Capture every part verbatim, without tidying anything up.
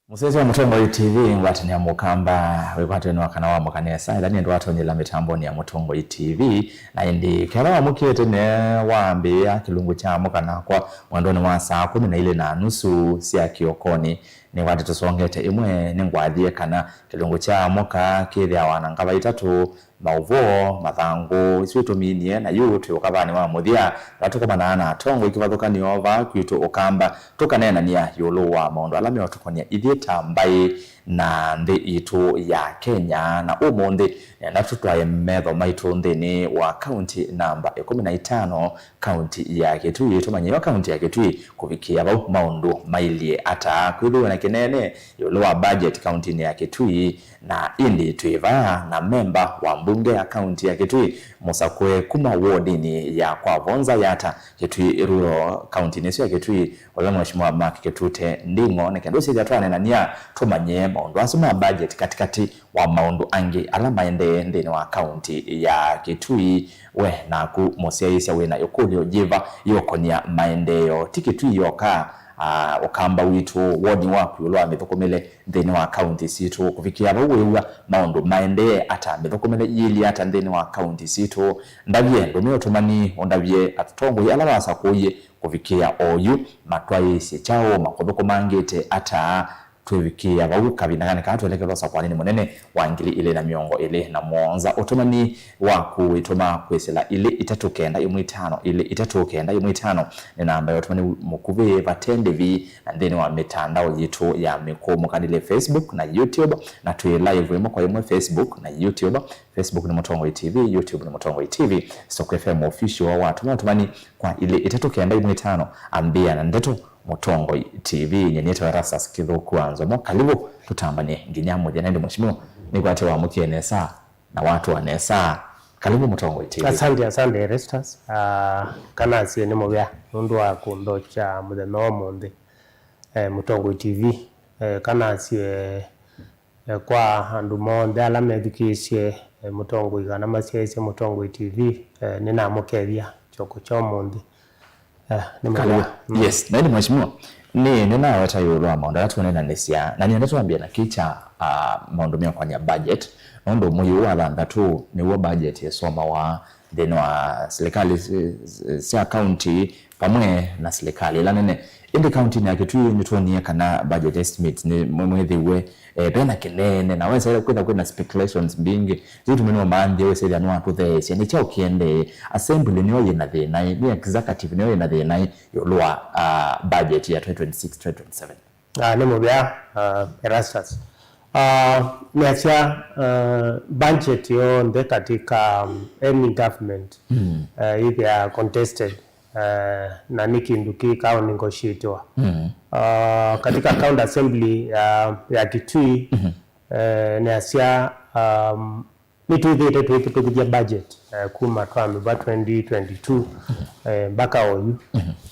Mũsyaĩĩsya wa Mũtongoi T V, ngwatanĩa mũkamba wĩkwatene wa kana wamũka nesa, ĩla nĩ ndwatonyela mĩtambonĩ ya Mũtongoi T V, na ĩndĩ ketha wamũkĩte ne wambĩĩa kĩlungu kya amũka nakwa mwendonĩ wa saa kũmi na ilĩ na nusu sya kĩokonĩ. Nĩkwatĩ tũsongete ĩmwe, nĩngwathie kana kĩlungu kya amũka kĩthĩawa na ngava itatũ, maũvoo, mathangũ, isu itũminie, na yu twĩ ũkavanĩ wa mũthya, vala tũkomanaa na atongoi kĩvathũkany'o vaa kwitũ ũkamba, tũkaneenany'a ĩũlũ wa maũndũ ala meũtũkonĩa ithyĩ ta mbaĩ na nthĩ itũ ya Kenya. Na ũmũnthĩ, nĩenda tũtwae metho maitũ nthĩnĩ wa kaunti namba ĩkũmi na itano, kaunti ya Kitui, tũmanye yo kaunti ya Kitui kũvikĩa vau maũndũ mailyĩ ata. Kwĩthĩwe na kĩnene ĩũlũ wa budget kauntinĩ ya Kitui, na ĩndĩ twĩ vaa na memba wa mbunge ya kaunti ya Kitui, mũsakũe kuma wodinĩ ya kwa Vonza Yatta, Kitui Rural, kauntinĩ ĩsu ya Kitui, ũla Mheshimiwa Mark Kitute Nding'o, nĩ kenda ũsyĩthya twaneenany'a tũmanye maũndũ asu ma budget katĩkatĩ wa maũndũ angĩ ala maendee nthĩnĩ wa kaunti ya Kitui. We naku mũsyaĩĩsya wĩ na ĩkũlyo yĩva yĩũkonia maendeeo? Ti Kitui yoka, ah, ũkamba witũ, woni waku ĩũlũ wa mĩthũkũmĩle nthĩnĩ wa kaunti sitũ. Kũvikĩa vau wĩw'a maũndũ maendee ata? Mĩthũkũmĩle yĩilyĩ ata nthĩnĩ wa kaunti sitũ? Ndavye, ndũmĩa ũtũmani ũndavye atongoi ala wasakũie kũvikĩa oyu matwaĩĩsye kyaũ, makũthũkũmangĩte ata? Twĩvikĩĩa vau kavinda kanĩ kaa twelekethwa ũsakũanĩnĩ mũnene wa ngili ilĩ na mĩongo ĩlĩ na mũonza. Ũtũmani waku wĩtũma kwĩsĩla ilĩ itatũ kenda ĩmwe itano, ilĩ itatũ kenda ĩmwe itano nĩ namba ya ũtũmani mũkuvĩ vate ndĩvi, na nthĩnĩ wa mĩtandao yitũ ya mĩkũmũkanĩlye, Facebook na YouTube, na twĩ live ĩmwe kwa ĩmwe Facebook na YouTube. Facebook nĩ Mũtongoi T V, YouTube nĩ Mũtongoi T V, Stock F M Official. Watũma ũtũmani kwa ilĩ itatũ kenda ĩmwe itano, ambĩa na ndeto Mũtongoi T V. Nyie nĩtawa Erastus Kĩthũku wa Nzomo. Karibu tũtambane nginya mũthya. Na ĩndĩ mheshimiwa, nĩkwatĩ wamũkie nesa na watũa nesa. Karibu Mũtongoi T V. Asante, asante Erastus. Ah, kana asie nĩ mũvea nũndũ wa kũnthokya mũthenya wa ũmũnthĩ, eh, Mũtongoi T V. Eh, kana asie, eh, kwa andũ monthe ala methukĩĩsye, eh, Mũtongoi kana masyaĩĩsye Mũtongoi T V, eh, nĩnamũkethya kyoko kya ũmũnthĩ. Eh, nĩ Karibu. Mũvea. Mm. Yes, na ĩndĩ mheshimiwa, nĩ, nĩnaweta ĩũlũ wa maũndũ ala tũneenanĩsya, na nĩenda twambie na kĩcha, ah, maũndũ meũkonĩa budget, nũndũ mwei ũũ wa thanthatũ nĩw'o budget ĩsomawa nthĩnĩ wa silikalĩ, eh, sya kaunti vamwe na silikalĩ ĩla nene. Ĩndĩ kauntinĩ ya Kitui nĩtwonie kana budget estimates nĩ mwe-, mwĩthĩwe, eh, vena kĩnene, na wesa kwĩtha kwĩna speculations mbingĩ. Yu tũmĩnĩ ũmanthie wĩsĩthya nĩwatũtheesya nĩ kyaũ kĩendee. Assembly nĩyo yĩna thĩna ĩ, nĩ executive nĩyo yĩna thĩna ĩ ĩũlũ wa, ah, budget ya twenty twenty-six, twenty twenty-seven. Ah, nĩ mũvea, ah, Erastus. Ah, nĩasya, ah, budget yonthe katika, um, any government, mm, ah, ĩthĩaa contested, ah, na nĩ kĩndũ kĩkaa negotiatiwa. Mm. Ah, katika county assembly ya, ya Kitui, mm-hmm, eh, nĩasya, um, nĩtwĩthĩĩte twĩvĩtũkĩthya budget, eh, kuma twamĩva twenty twenty-two, eh, mpaka oyu.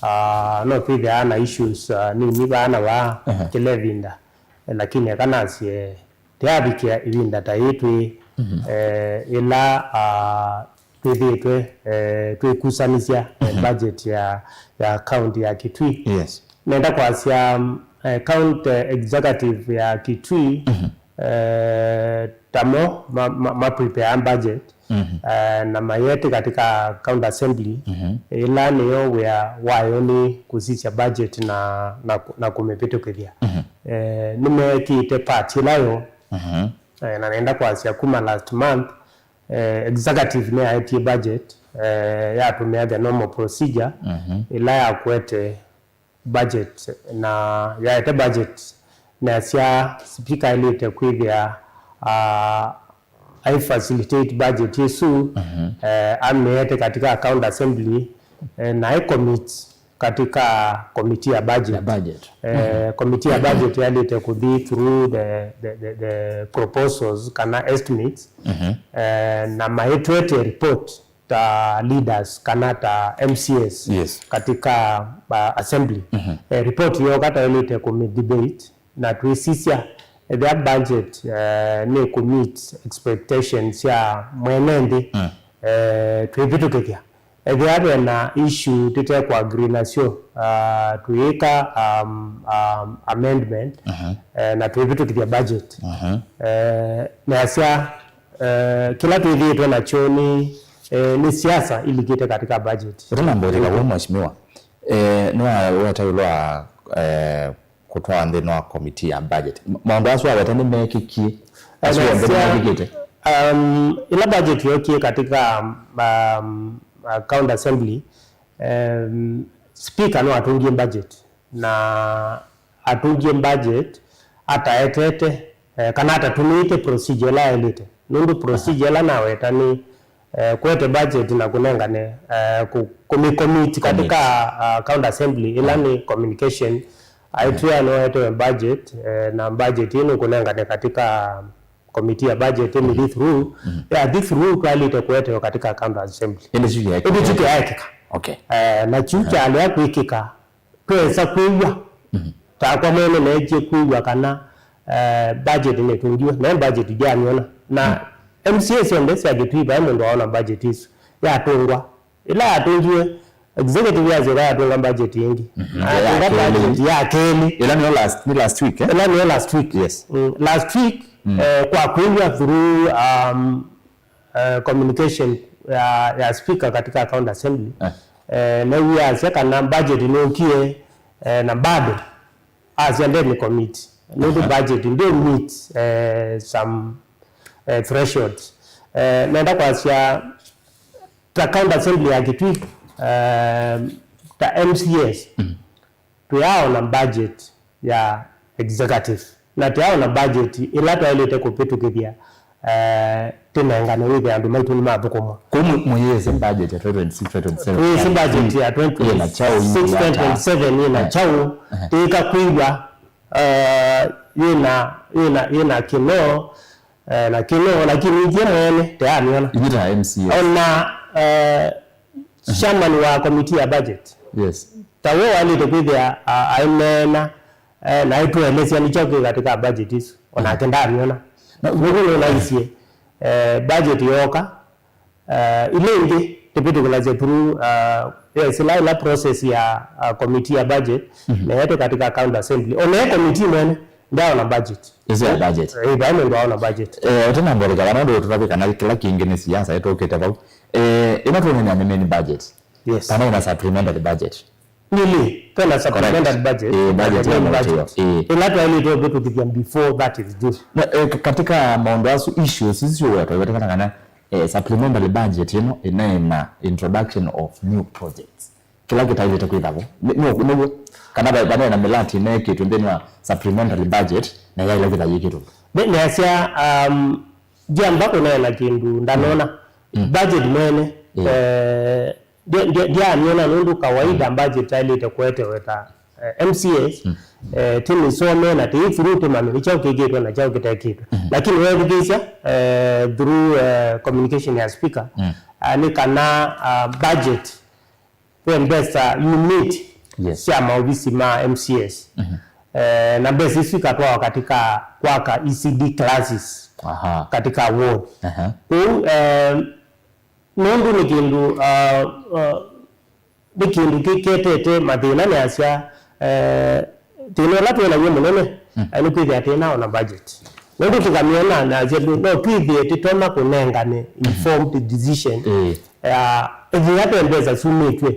Ah, no twĩthĩaa na issues, ah, nini vaa na vaa, aha, kĩla ĩvinda. Eh, lakini eka nasye, ndyavikĩa ĩvinda ta yĩĩ twĩ, eh, ĩla, ah, twĩthĩĩtwe, eh, twĩkusanĩsya, eh, budget ya, ya county ya Kitui. Yes. Nenda kwasya, eh, county executive ya Kitui, eh, tamo ma, ma, ma prepare budget, eh, na mayete katika county assembly, ĩla nĩyo wĩa wayo nĩ kũsisya budget na, na, na kũmĩvĩtũkĩthya. Eh, nĩmekĩte part ĩla yo, eh, na nenda kwasya kuma last month, eh, executive nĩyaetie budget, eh, yatũmĩa the normal procedure, ĩla yakwete budget, na yaete budget, nasya speaker aĩlĩte kwĩthĩa, ah, ai facilitate budget ĩsu, eh, amĩete katika county assembly, eh, na ai commit katika committee ya budget. Ya budget. Eh, committee ya budget yaĩlĩte kũthi through the, the, the, the proposals kana estimates, eh, na maĩtwete report ta leaders kana ta M C As, yes, katika, uh, assembly. Eh, report yooka twaĩlĩte kũmĩ debate na twĩsisya ethĩa budget, eh, nĩ kũ meet expectations sya mwene nthĩ, eh, twĩvĩtũkĩthya. ethĩwa ve na issue tũte kũ agree nasyo, ah, tũyĩka, um, um, amendment, eh, na twĩvĩtũkĩthya budget. Eh, nasya, eh, kĩla twĩthĩĩtwe nakyo nĩ, eh, nĩ siasa ilikĩte katika budget. Ũtanambũlĩka vau, Mheshimiwa, eh, nĩwaweta ĩũlũ wa, eh, kũtwaa nthĩnĩ wa komiti ya budget. M-, maũndũ asu aweta nĩmekĩkie? Asu onthe nĩmekĩkĩte? Um, ĩla budget yokie katika, um, uh, county assembly, um, speaker no atungie budget, na atungie budget ataetete, eh, kana atatũmĩĩte procedure ĩla yaĩlĩte. Nũndũ procedure ĩla naweta nĩ, eh, kũete budget na kũnengane, eh, kũ-, kũmĩcommit katika, ah, county assembly, ĩla nĩ communication. Aitwĩa no etewe budget, eh, na budget ĩno kũnengane katika committee ya budget, ĩmĩthi through. Yathi through, twaĩlĩte kũetewa katika county assembly. Ĩndĩ kyu kyaekĩka? Ĩndĩ kyu kyaekĩka. Okay. Eh, na kyu kyalea kwĩkĩka, twesa kwĩw'a. Takwa mwene neekie kwĩw'a kana, eh, budget nĩtungiwe, no budget ndyaamyona. Na M C A syonthe sya Kitui, vai mũndũ waona budget isu yatungwa. Ĩla yatungiwe, executive yasyoka yatunga budget ĩngĩ. Na yatunga budget ya kelĩ. Ĩla nĩyo last, nĩ last week, eh? Ĩla nĩyo last week. Yes. Mm, last week, eh, kwa kwĩw'a through, um, eh, communication ya, ya speaker katika county assembly, eh, nĩw'asya kana budget nũkie, eh, na bado asya ndemĩ commit nũndũ budget ndĩ meet, eh, some, eh, thresholds. Eh, nenda kwasya ta county assembly ya Kitui, eh, ta M C As, tũyaaona budget ya executive, na tũyaaona budget ĩla twaĩlĩte kũvĩtũkĩthya, eh, tũnengane wĩthĩa andũ maitũ nĩmathũkũmwa. Kũu mũ-, mũyĩsĩ budget ya twenty twenty-six, twenty twenty-seven? Twĩsĩ budget ya twenty twenty-six, twenty twenty-seven yĩna kyaũ, tĩĩka kwĩw'a, eh, yĩna, yĩna, yĩna kĩno, eh, na kĩno, lakini ithyĩ mwene tũyaamyona. Inyuĩ ta M C A. Ona, eh, chairman wa committee ya budget. Yes. Ta we waĩlĩte kwĩthĩa, a, aineena, eh, na aitũelesya nĩ kyaũ kĩ katika budget isu. Onake ndaamyona. Na nũndũ nĩnaisye, eh, budget yooka, eh, ila ingĩ tũvĩtũkĩlasya through, uh, yes, ila, ila process ya, uh, committee ya budget, na yetu katika county assembly. Ona committee mwene, ndaona budget. Ĩsu ya budget. Eh, vai mũndũ aona budget. Eh, ũtanambũlĩka vana ũndũ tũtavĩ kana kĩla kĩngĩ nĩ siasa ĩtũkĩte vau. Eh, ĩno tũnenea nĩ main budget. Yes. Kana ĩna supplementary budget. Nili, twĩna supplementary budget. Eh, budget ya main budget. Eh. Ĩla twaĩlĩte ũvĩtũkĩthya before that is due. Na, eh, ka-, katika maũndũ asu issues isu wetwa, wetwa kana, eh, supplementary budget ĩno ĩneena introduction of new projects. Kĩla kĩtaĩlĩte kwĩthaw'o. Nĩ, nĩ, nĩw'o? Kana va-, vanaĩ na mĩlati ĩneekĩtwe nthĩnĩ wa supplementary budget, na yaĩle kwĩtha yĩkĩtwe? Nĩ, nĩasya, um, ndiamba kũneena kĩndũ ndanona. Budget mwene, eh, ndi-, ndi-, ndiamyona nũndũ kawaida budget yaĩlĩte kũetewe ta, eh, M C As, eh, tĩmĩsome na tĩĩ through tĩmanye nĩ kyaũ kĩkĩtwe na kyaũ kĩtekĩtwe. Lakini weethukĩĩsya, eh, through, eh, communication ya speaker, ah, nĩ kana, ah, budget ve mbesa unit, yes, sya maovisi ma M C As. Eh, na mbesa isu ikatwawa katika kwaka E C D classes katika ward. Kũu, eh, nũndũ nĩ kĩndũ, ah, ah, nĩ kĩndũ kĩketete mathĩna nĩasya, eh, thĩna ũla twĩ naw'o mũnene, eh, nĩ kwĩthĩa tĩna ona budget. Nũndũ tũkamĩona nasya no twĩthĩe tĩtonya kũnengane informed decision. Eh, ĩthĩa ve mbesa syumĩtw'e,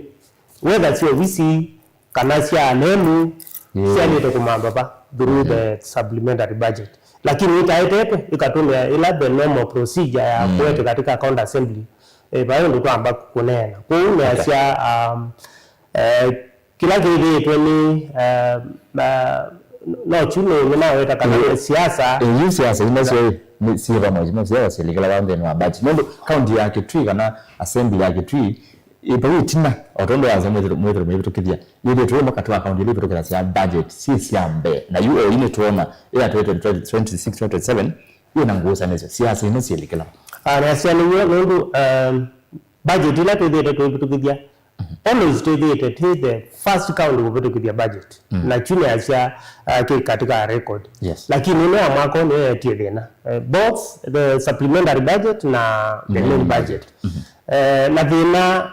whether sya ovisi kana sya nemu, syaĩlĩte kũmamba va through the supplementary budget. Lakini itaetetwe, ikatũmĩa ila the normal procedure ya kũete katika county assembly, eh, vai ũndũ twamba kũneena. Kwoou nĩasya, um, eh, kĩla kĩthĩĩtwe nĩ, eh, ma-, no kyu nĩ, nĩnaweta kana nĩ siasa. Eh, yu siasa ila syo nĩ syĩ vamwe, no siasa syĩlikĩlawa nthĩnĩ wa budget. Nũndũ county ya Kitui kana assembly ya Kitui, ĩ vau ĩtina, o tondũ wasya mwĩthĩro, mwĩthĩro mũivĩtũkĩthya, yĩthĩĩtwe ĩmwe katĩ wa kaunti ila ivĩtũkĩthasya budget syĩ sya mbee, na yu oyu nĩtwona ĩya twenty twenty-six, twenty twenty-seven yĩna ngusanĩsyo, siasa ino syĩlikĩla. Ah, nasya nĩw'o, nũndũ, um, budget ila twĩthĩĩte tũivĩtũkĩthya, always twĩthĩĩte twĩ the first county kũvĩtũkĩthya budget. Na kyu nĩasya, uh, kĩ katika record. Yes. Lakini ĩno ya mwaka ũũ nĩyo yetie thĩna. Eh, both the supplementary budget na the main budget. Eh, na thĩna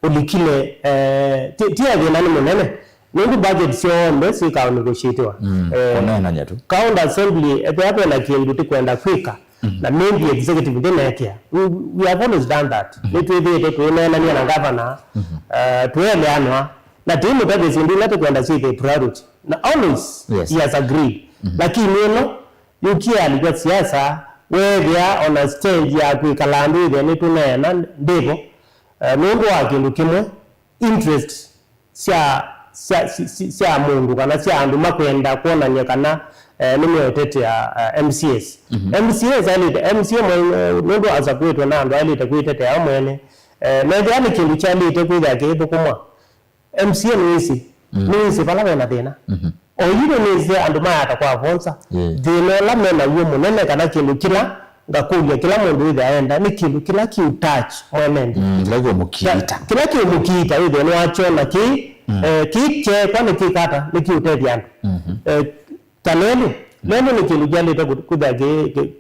ũlikile, eh, ti, ti thĩna nĩ mũnene, nũndũ budget syonthe syĩkaa negotiatiwa. Mm, eh, kũneenany'a tu. County Assembly, ethĩwa ve na kĩndũ tĩkwenda kwĩka, mm, na maybe executive ndĩnekĩa. We, we have always done that. Mm-hmm. Nĩtwĩthĩĩtwe tũineenany'a na governor, mm-hmm, eh, tũeleanwa, na tũimũtavya syĩndũ ila tũkwenda syĩthĩe priority. Na always, yes, he has agreed. Mm-hmm. Lakini ĩno, yũkie alikwa siasa, weethĩa ona stage ya kwĩkala andũ ĩthĩa nĩtũneena ndĩvo, eh, nũndũ wa kĩndũ kĩmwe, interest sya, sya, sya, sya, sya mũndũ kana sya andũ makwenda kwonany'a kana, eh, nĩmeũtetea, eh, M C As. Mhm. M C As ailĩte, M C A mwe-, nũndũ asakuĩtwe na andũ ailĩte kwĩtetea we mwene. Eh, nethĩa nĩ kĩndũ kyailĩte kwĩthĩa kĩithũkũmwa. M C A nĩwĩsĩ, mm, nĩwĩsĩ vala vena thĩna. Mhm. O yu nĩnĩsĩ andũ mayata kwa vonza. Yeah. Thĩna ũla me naw'o mũnene kana kĩndũ kĩla ngakũlya kĩla mũndũ wĩthĩa enda nĩ kĩndũ kĩla kĩũtouch mwene nthĩ. Mm, kĩla kĩũmũkiita. Kya-, kĩla kĩũmũkiita wĩthĩa nĩwakyona kĩ, mm, eh, kĩ kyeekwa nĩkĩkata, nĩkĩũtethya andũ. Mhm. Eh, ta lelũ, lelũ nĩ kĩndũ kyaĩlĩte kũ-, kwĩthĩa kĩ-, kĩ-,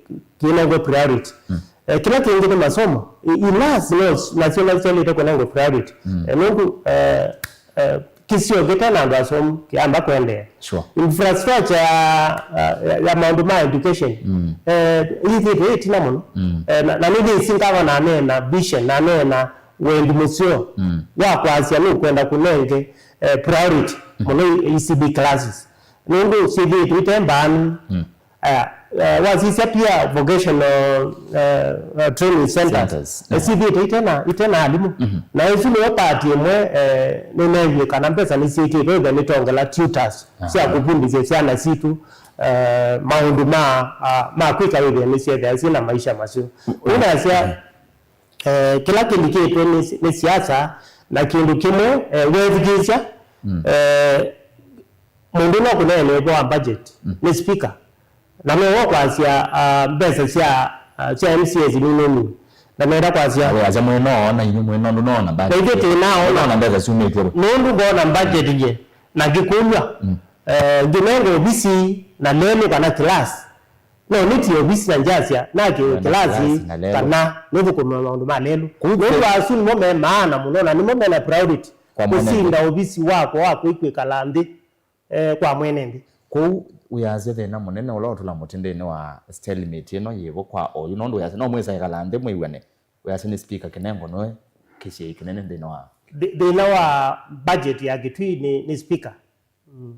kĩnengwe priority. Mm. Eh, kĩla kĩngĩ nĩ masomo. I-, ilas no, nasyo nasyaĩlĩte kũnengwe priority. Mm. Eh, nũndũ, eh, eh, kĩsio kĩte na andũ asomu kĩamba kũendeea. Sure. Infrastructure ya, ya, ya maũndũ ma education, mm, eh, yĩthĩtwe ĩtina mũno. Mm. Eh, na, na nĩnĩsĩ ngavana aneena vision, na aneena wendi mũseo, mm, wa kwasya nũkwenda kũnenge, eh, priority, mm, mũno E C D classes. Nũndũ syĩthĩtwe ite mbaanu. Mm. Aya, eh, wasisya pia vocational, eh, eh, training centers. Centers, eh, yeah. Syĩthĩtwe itena, itena alimũ. Mhm. Na ĩsu nĩyo part ĩmwe, eh, nĩneewie kana mbesa nĩsyĩkĩtwe ĩthe nĩtongela tutors, aha, sya kũvundĩsya syana sitũ, eh, maũndũ ma, ah, ma kwĩka wĩthĩa nĩsyethĩa syĩna maisha maseo. Mm. Ũnasya, mhm, eh, kĩla kĩlikĩtwe nĩ, nĩ siasa na kĩndũ kĩmwe, eh, weethukĩĩsya, mm, eh, mũndũ no kũneenea ũvoo wa budget, mm, nĩ speaker. Na no wa kwasya, ah, mbesa sya, ah, sya M C As nini nini. Na nenda kwasya. Na wĩasya mwĩ noona, inyu mwĩ nũndũ noona budget. Na ithyĩ tũnaona. Noona mbesa syumĩtw'e kũ? Nũndũ ngoona budget ye, na ngĩkũlw'a, mm, eh, ngĩnengwa ovisi na lelũ kana class. No nĩtie ovisi na ngyasya, nakĩ class na lelũ, kana nĩthũkũme maũndũ ma lelũ. Kũu nũndũ asu nĩmo me maana mũno, na nĩmo mena priority. Kwa mwene nthĩ. Kũsinda ovisi wakwa wa kwĩkwĩkala nthĩ. Eh, kwa mwene nthĩ. Kwoou wĩasya thĩna mũnene ũla ũtũla mũtĩ nthĩnĩ wa stalemate ĩno yĩvo kwa oyu, nũndũ wĩasya no mwĩsa ĩkala nthĩ mwĩw'ane, wĩasya nĩ speaker kĩnengo nĩwe kĩsyai kĩnene nthĩnĩ wa. Thĩ-, thĩna wa budget ya Kitui nĩ, nĩ speaker. Mm.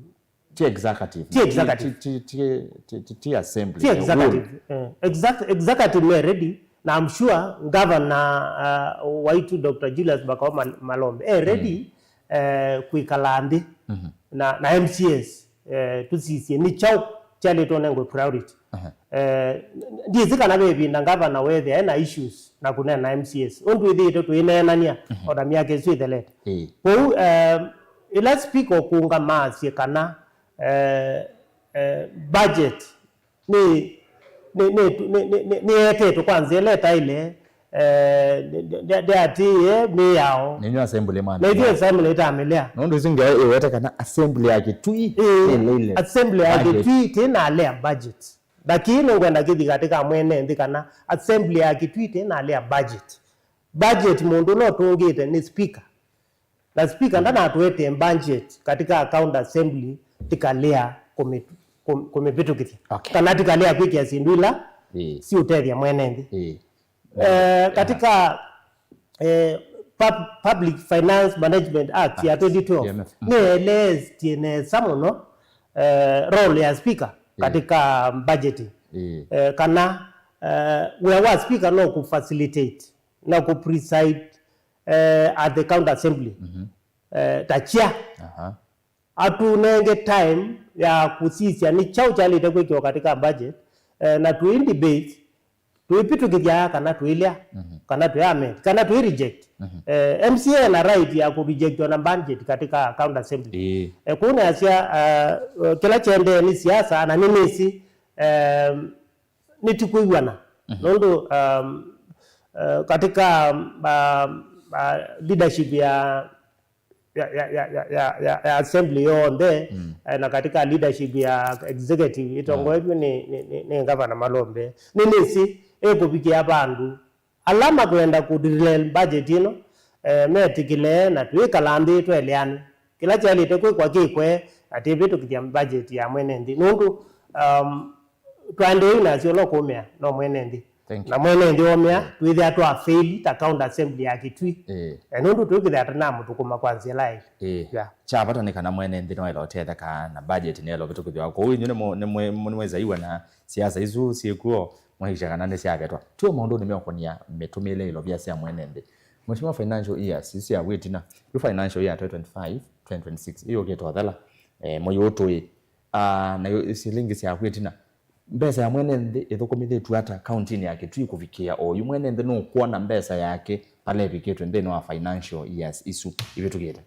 Ti executive. Ti executive. Ti, ti, ti, ti, ti, ti assembly. Ti executive. Eh, exact-, executive me ready. Na I'm sure Governor, uh, waitu Doctor Julius Makau Mal-, Malombe e ready, mm, eh, kwĩkala nthĩ, mhm, na, na M C As, eh, tũsisye nĩ kyaũ kyaĩlĩte ũnengwe priority. Aha. Eh, n-, n-, ndyĩsĩ kana ve ĩvinda governor weethĩa ena issues na kũneena na M C As. Ũndũ ĩthĩĩtwe tũineenany'a, mhm, o na myaka ĩsu ĩthelete. Ĩĩ. Kwoou, eh, ĩla speaker ũkũngamaasye kana, eh, eh, budget nĩ, nĩ, nĩ, nĩ, nĩ, nĩ, nĩyetetwe kwa nzĩa ĩla ĩtaĩle, eh, ndĩ-, ndĩ-, ndĩ-, ndĩatĩĩe mĩao. Ninyu assembly mwana. Na ithyĩ assembly ĩtamĩlea. Nũndũ ĩsu ngewa ĩwete kana assembly ya Kitui, ĩĩ, ĩleile assembly ya budget. Kitui tĩnalea budget. Na kĩĩ nĩngwenda kĩthi katĩ ka mwene nthĩ kana assembly ya Kitui tĩnalea budget. Budget mũndũ no tũngĩte nĩ speaker. Na speaker ndanatũetee budget katika county assembly tĩkalea kũmĩ-, kũm-, kũmĩvĩtũkĩthya. Okay. Kana tĩkalea kwĩkĩa syĩndũ ila, ĩĩ, siũtethya mwene nthĩ. Ĩĩ. Eh, katika, eh, pub-, Public Finance Management Act ya twenty twelve, P M F. Mm. Nĩeleestie nesa mũno, eh, role ya speaker, ĩĩ, katika budgeting. Ĩĩ. Eh, kana, eh, wĩa wa speaker no kũ facilitate na kũ preside eh, at the county assembly, mhm, eh, ta chair. Aha. Atũnenge time ya kũsisya nĩ kyaũ kyaĩlĩte kwĩkĩwa katika budget, eh, na tũi debate, tũipĩtũkĩthya kana tũilea, mhm, kana tũi amend, kana tũi reject. Mhm. Eh, M C A ena right ya kũ reject ona budget katika county assembly. Ĩĩ. Eh, kũu nĩasya, eh, kĩla kyaendee nĩ siasa, na nĩnĩsĩ, eh, nĩtũkwĩw'ana. Mhm. Nũndũ, um, uh, katika, um, uh, leadership ya, ya, ya assembly yonthe, mm, eh, na katika leadership ya executive, mm, ĩtongoew'e nĩ, nĩ, nĩ, nĩ Ngavana Malombe, nĩnĩsĩ ĩkũvikĩa vandũ ala makwenda kũ derail budget ĩno, eh, metĩkĩle na twĩkala nthĩ tweleane. Kĩla kyaĩlĩte kwĩkwa kĩkwe, na tĩvĩtũkĩthya budget ya mwene nthĩ. Nũndũ, um, twaendee nasyo no kũmĩa, no mwene nthĩ. Thank you. Na mwene nthĩ omĩa, yeah, twĩthĩa twa fail ta County Assembly ya Kitui. Eh. Eh, nũndũ twĩkĩthĩa tũnamũthũkũma kwa nzĩa ĩla yaĩle. Eh. Yeah. Kya vata nĩ kana mwene nthĩ nĩwaĩle ũtetheka na budget nĩyaĩle ũvĩtũkĩthw'a. Kwoou inyw'ĩ nĩmũ-, nĩmwĩ-, nĩmwĩsaiwa na siasa isu syĩkw'o, mwĩkĩsya kana nĩsyavetwa. Tuo maũndũnĩ meũkũnia mĩtũmĩĩle ĩlovya sya mwene nthĩ. Mheshimiwa, financial years isu sya wĩtina, yu financial year twenty twenty-five, twenty twenty-six, ĩyũkĩte ũthela, eh, mwei ũtũĩ. Ah, na yu silingi sya wĩtina, mbesa ya mwene nthĩ ĩthũkũmĩthĩtw'e ata kauntinĩ ya Kitui kũvikĩa oyu? Mwene nthĩ nũkwona mbesa yake vala ĩvikĩtwe nthĩnĩ wa financial years isu ivĩtũkĩte?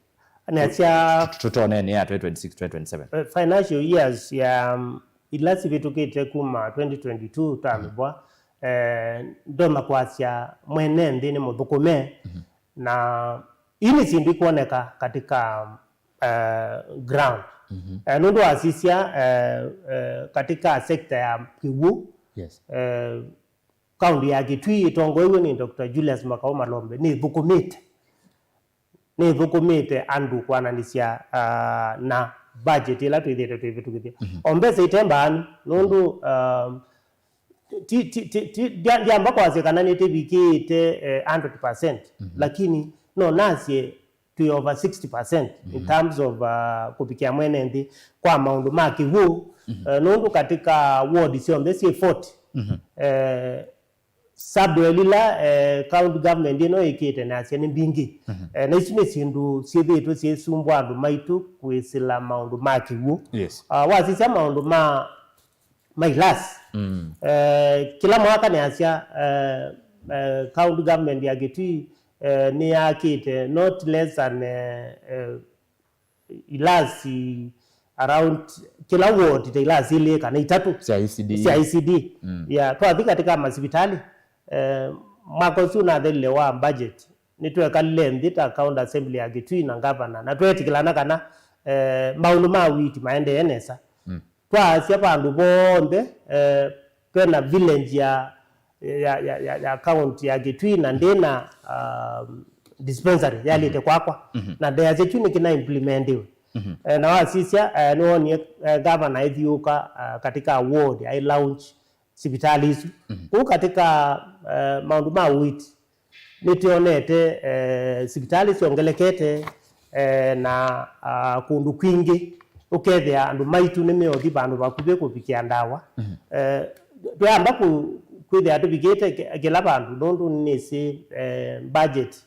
Nĩasya tũtoneenĩ ya twenty twenty-six, twenty twenty-seven. Eh, financial years ya, um, ila sivĩtũkĩte kuma twenty twenty-two twambĩvwa, eh, ndonya kwasya mwene nthĩ nĩ mũthũkũme, mhm, na ii nĩ syĩndũ ikwoneka katika, eh, ground. Mhm. Eh, nũndũ wasisya, eh, eh, katika sector ya kĩw'ũ, yes, eh, kaunti ya Kitui ĩtongoew'e nĩ Doctor Julius Makau Malombe nĩthũkũmĩte nĩthũkũmĩte andũ kwananĩsya, ah, na budget ĩla twĩthĩĩtwe twĩvĩtũkĩthya. Mhm. O mbesa ite mbaanu, nũndũ, um, ti, ti, ti, ti, ndya-, ndyamba kwasya kana nĩtĩvikĩĩte, eh, hundred percent, mhm, lakini no nasye twĩ over sixty percent in, mhm, terms of, uh, kũvikĩa mwene nthĩ kwa maũndũ ma kĩw'ũ, mhm, eh, nũndũ katika ward syonthe syĩ forty, mhm, eh, subwell ila, eh, county government ĩno ĩkĩte nasya nĩ mbingĩ. Mhm. Eh, na isu nĩ syĩndũ syĩthĩĩtwe syĩsumbwa andũ maitũ kwĩsĩla maũndũ ma kĩw'ũ. Yes. Ah, wasisya maũndũ ma, ma ilasi. Mm. Eh, kĩla mwaka nĩasya, eh, eh, county government ya Kitui, eh, nĩyakĩte not less than, eh, eh, ilasi around kĩla ward ta ilasi ilĩ kana itatũ sya E C D. Sya E C D. Mm. Ya, twathi katika masivitali, eh, mwaka ũsu ũnathelile wa budget, nĩtwekalile nthĩ ta County Assembly ya Kitui na governor, na tweetĩkĩlana kana, eh, maũndũ ma witi maendee nesa. Mm. Twaasya vandũ vonthe, eh, vena village ya ya, ya, ya, ya county ya Kitui na ndĩna, um, dispensary yaĩlĩte kwakwa. Mhm. Na ndeasya kyu nĩkĩna implementiwe. Mhm. Eh, na wasisya, eh, nĩwonie, eh, governor aithiũka, eh, katika ward, ai launch sivitalĩ isu. Mhm. Kũu katika, eh, maũndũ ma ũiiti, nĩtwonete, eh, sivitalĩ syongelekete, eh, na, ah, kũndũ kwingĩ ũkethĩa andũ maitũ nĩmeũthi vandũ vakuvĩ kũvikĩa ndawa. Mhm. Eh, twamba kũ-, kwĩthĩa tũvikĩte kĩ-, kĩla vandũ, nũndũ nĩsĩ, eh, budget,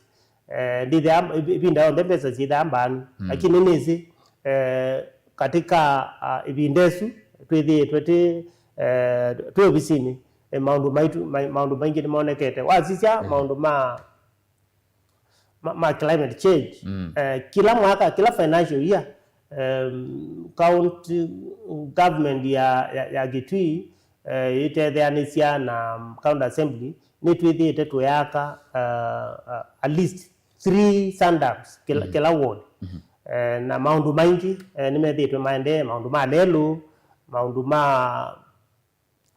eh, ndĩthĩa, ĩvinda yonthe mbesa syĩthaa mbaanu. Mm. Lakini nĩsĩ, eh, katika, ah, ĩvinda ĩsu twĩthĩĩtwe twĩ, eh, twĩ ovisinĩ, eh, maũndũ maitũ, ma-, maũndũ maingĩ nĩmonekete. Wasisya, mhm, maũndũ ma ma, ma climate change. Mm. Eh, kĩla mwaka, kĩla financial year, em, county government ya, ya, ya Kitui, eh, ĩtetheanĩsya na, um, county assembly, nĩtwĩthĩĩte tũyaka, uh, uh, at least three sundowns kĩla, mm-hmm, kĩla ward. Mm-hmm. Eh, na maũndũ maingĩ, eh, nĩmethĩĩtwe maendee, maũndũ ma lelũ, maũndũ ma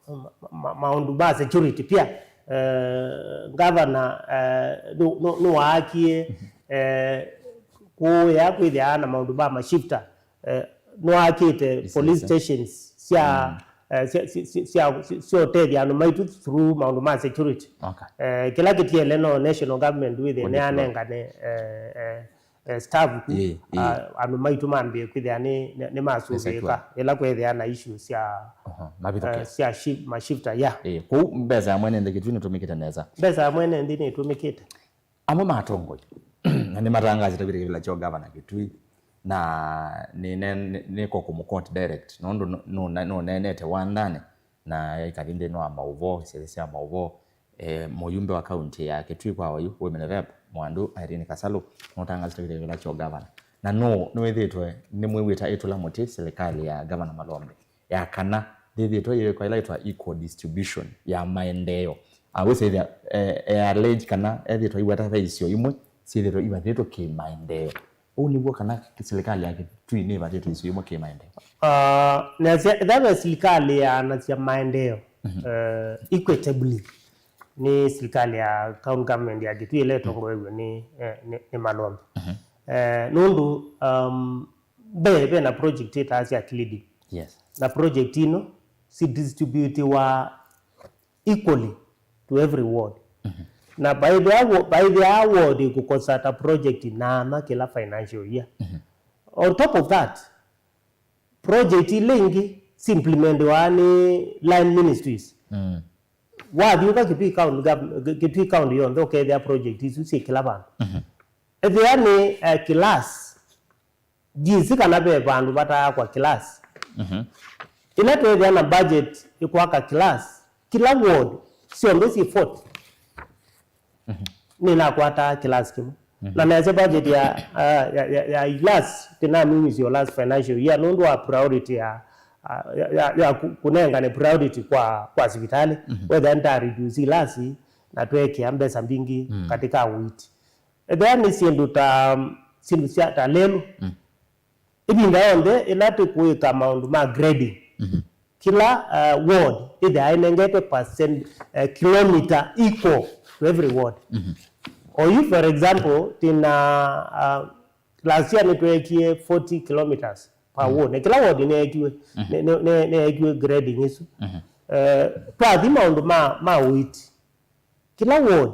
ma-, ma-, maũndũ ma security pia. Eh, governor, eh, nũ-, nũ-, nũwaakie, eh, kũya kwĩthĩaa na maũndũ ma mashifta, eh, nũwaakĩte police stations sya, mm, eh, sya, sya, sya, sya, sya ũtethya andũ maitũ through maũndũ ma security. Okay. Eh, kĩla kĩtiele no national government wĩthĩe nĩyanengane, eh, eh, eh, staff ku, ĩĩ, ĩĩ, ah, andũ maitũ mambĩe kwĩthĩa nĩ, nĩ, nĩmasũvĩĩka ĩla kwĩthĩa na issue sya, aha, mavithũkĩo, eh, sya shi-, mashifta, ya. Ĩĩ, kwoou mbesa ya mwene nthĩ Kitui nĩtũmĩkĩte nesa? Mbesa ya mwene nthĩ nĩtũmĩkĩte. Amwe ma atongoi na nĩmatangaasĩte kwĩtĩkĩla kyo gavana Kitui, na nĩ, nĩ, nĩ, nĩko kũmũcourt direct, nũndũ nũ-, nũna-, nũneenete wandanĩ na ikathi nthĩnĩ wa maũvoo, isese sya maũvoo. Eh, mũyumbe wa kaunti ya Kitui kwa oyu, Women Rep, Mwandu Irene Kasalu, nũtangaasĩte kwĩtĩkĩla kyo gavana. Na nũ, nĩwĩthĩĩtwe nĩmwĩw'ĩte aitũla mũtĩ silikalĩ ya Gavana Malombe ya kana ndĩthĩĩtwe yĩwĩkwa ĩla yĩtwa equal distribution ya maendeeo. Awĩsĩthya, eh, e allege kana ethĩĩtwe aiweta ve isio imwe syĩthĩĩtwe ivathĩtwe kĩmaendeeo. Ũu nĩw'o kana silikalĩ ya Kitui nĩvatĩtwe isio imwe kĩmaendeeo? Ah, nasya, ĩla ve silikalĩ yaanasya maendeeo, mhm, eh, equitably, nĩ silikalĩ ya county government ya Kitui ĩla ĩtongoew'e nĩ, eh, nĩ, nĩ Malombe. Mhm. Eh, nũndũ, um, mbee ve na project ĩtaa sya Kilidi. Yes. Na project ino si distributiwa equally to every ward. Mhm. Na vaĩthĩaa wa-, vaĩthĩaa ward ĩkũkosa ta project nana kĩla financial year. Mhm. On top of that, project ila ingĩ si implementiwa nĩ line ministries. Mm. Wathiũka Kitui County gov-, Kitui County yonthe ũkethĩa project isu syĩ kĩla vandũ. Mhm. Ethĩa nĩ, eh, class, ndiĩsĩ kana ve vandũ vataakwa class. Mhm. Ĩla twethĩa na budget ĩkwaka class, kĩla ward syonthe syĩ forty. Mhm. Nĩnakwataa class kĩmwe. Mhm. Na neasya budget ya, ah, ya, ya, ya class, tĩnaminisyo last financial year, nũndũ wa priority ya, ah, ya, ya, ya ku-, kũnengane priority kwa, kwa sivitalĩ. Mhm. Wethĩa nĩta reduce class, na twekĩa mbesa mbingĩ, mm, katika ũiiti. Ethĩa nĩ syĩndũ ta, syĩndũ sya ta lelũ. Mm. Ĩvinda yonthe ĩla tũkũĩka maũndũ ma grading, mhm, kĩla, uh, ward ĩthĩawa ĩnengetwe percent, uh, kilometer equal to every ward. Mhm. Oyu, for example, tĩna, uh, last year nĩtweekie forty kilometers per, mhm, ward. Na kĩla ward nĩyeekiwe, mhm, nĩ-, nĩ-, nĩ-, nĩyeekiwe grading ĩsu. Mhm. Uh, twathi maũndũ ma, ma ũiiti, kĩla ward,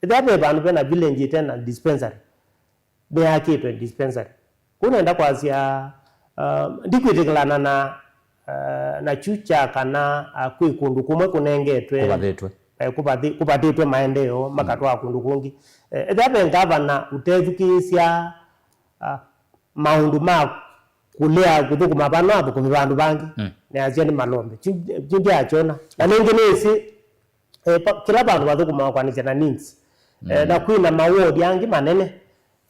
ethĩa ve vandũ vena village ĩte na dispensary, nĩyakĩtwe dispensary. Kũu nenda kwasya, uh, ndikwĩtĩkĩlana na, uh, na kyu kya kana, uh, kwĩ kũndũ kũmwe kũnengetwe, kũvathĩtwe, eh, kũvathi-, kũvathĩtwe maendeeo, mm, makatwaa kũndũ kũngĩ. Eh, ethĩa ve ngavana ũtethukĩĩsya, uh, maũndũ ma kũlea kũthũkũma vano athũkũmi vandũ vangĩ, mm, nĩasya nĩ Malombe. Kyu, kyu ndyakyona. Na nĩngĩ nĩsĩ, eh, pa-, kĩla vandũ vathũkũmawa kwanĩsya na needs. Eh, mm, na kwĩna maward angĩ manene.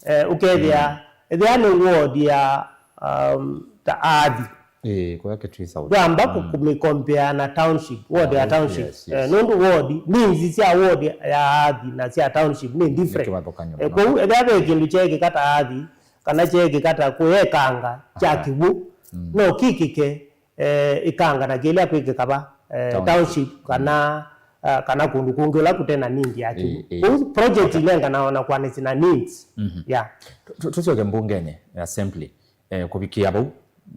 Eh, ũkethĩa, mm, ethĩa nĩ ward ya, um, ta Athi. Ĩĩ, kũya Kitui South. Ndwamba, mm, kũ-, kũmĩkompea na township, ward ya, oh, township. Yes, eh, yes. Nũndũ ward, needs sya ward ya Athi na sya township nĩ different. Nĩ kĩvathũkany'o, eh, mũno. Kwoou, ethĩa ve kĩndũ kyeekĩka ta Athi, kana kyeekĩka ta kũya Ĩkanga kya, aha, Kĩw'ũ, mm, no kĩkĩke, eh, Ĩkanga na kĩlya kwĩkĩka va, eh, township, township, mm, kana, ah, kana kũndũ kũngĩ ũla kũte na need ya kĩw'ũ. Ĩĩ, ĩĩ. Kwoou project, okay, inenganawa na kwanĩsya na needs. Mhm. Yeah. Tu-, tu-, tũsyoke mbungenĩ ya assembly, eh, kũvikĩa vau,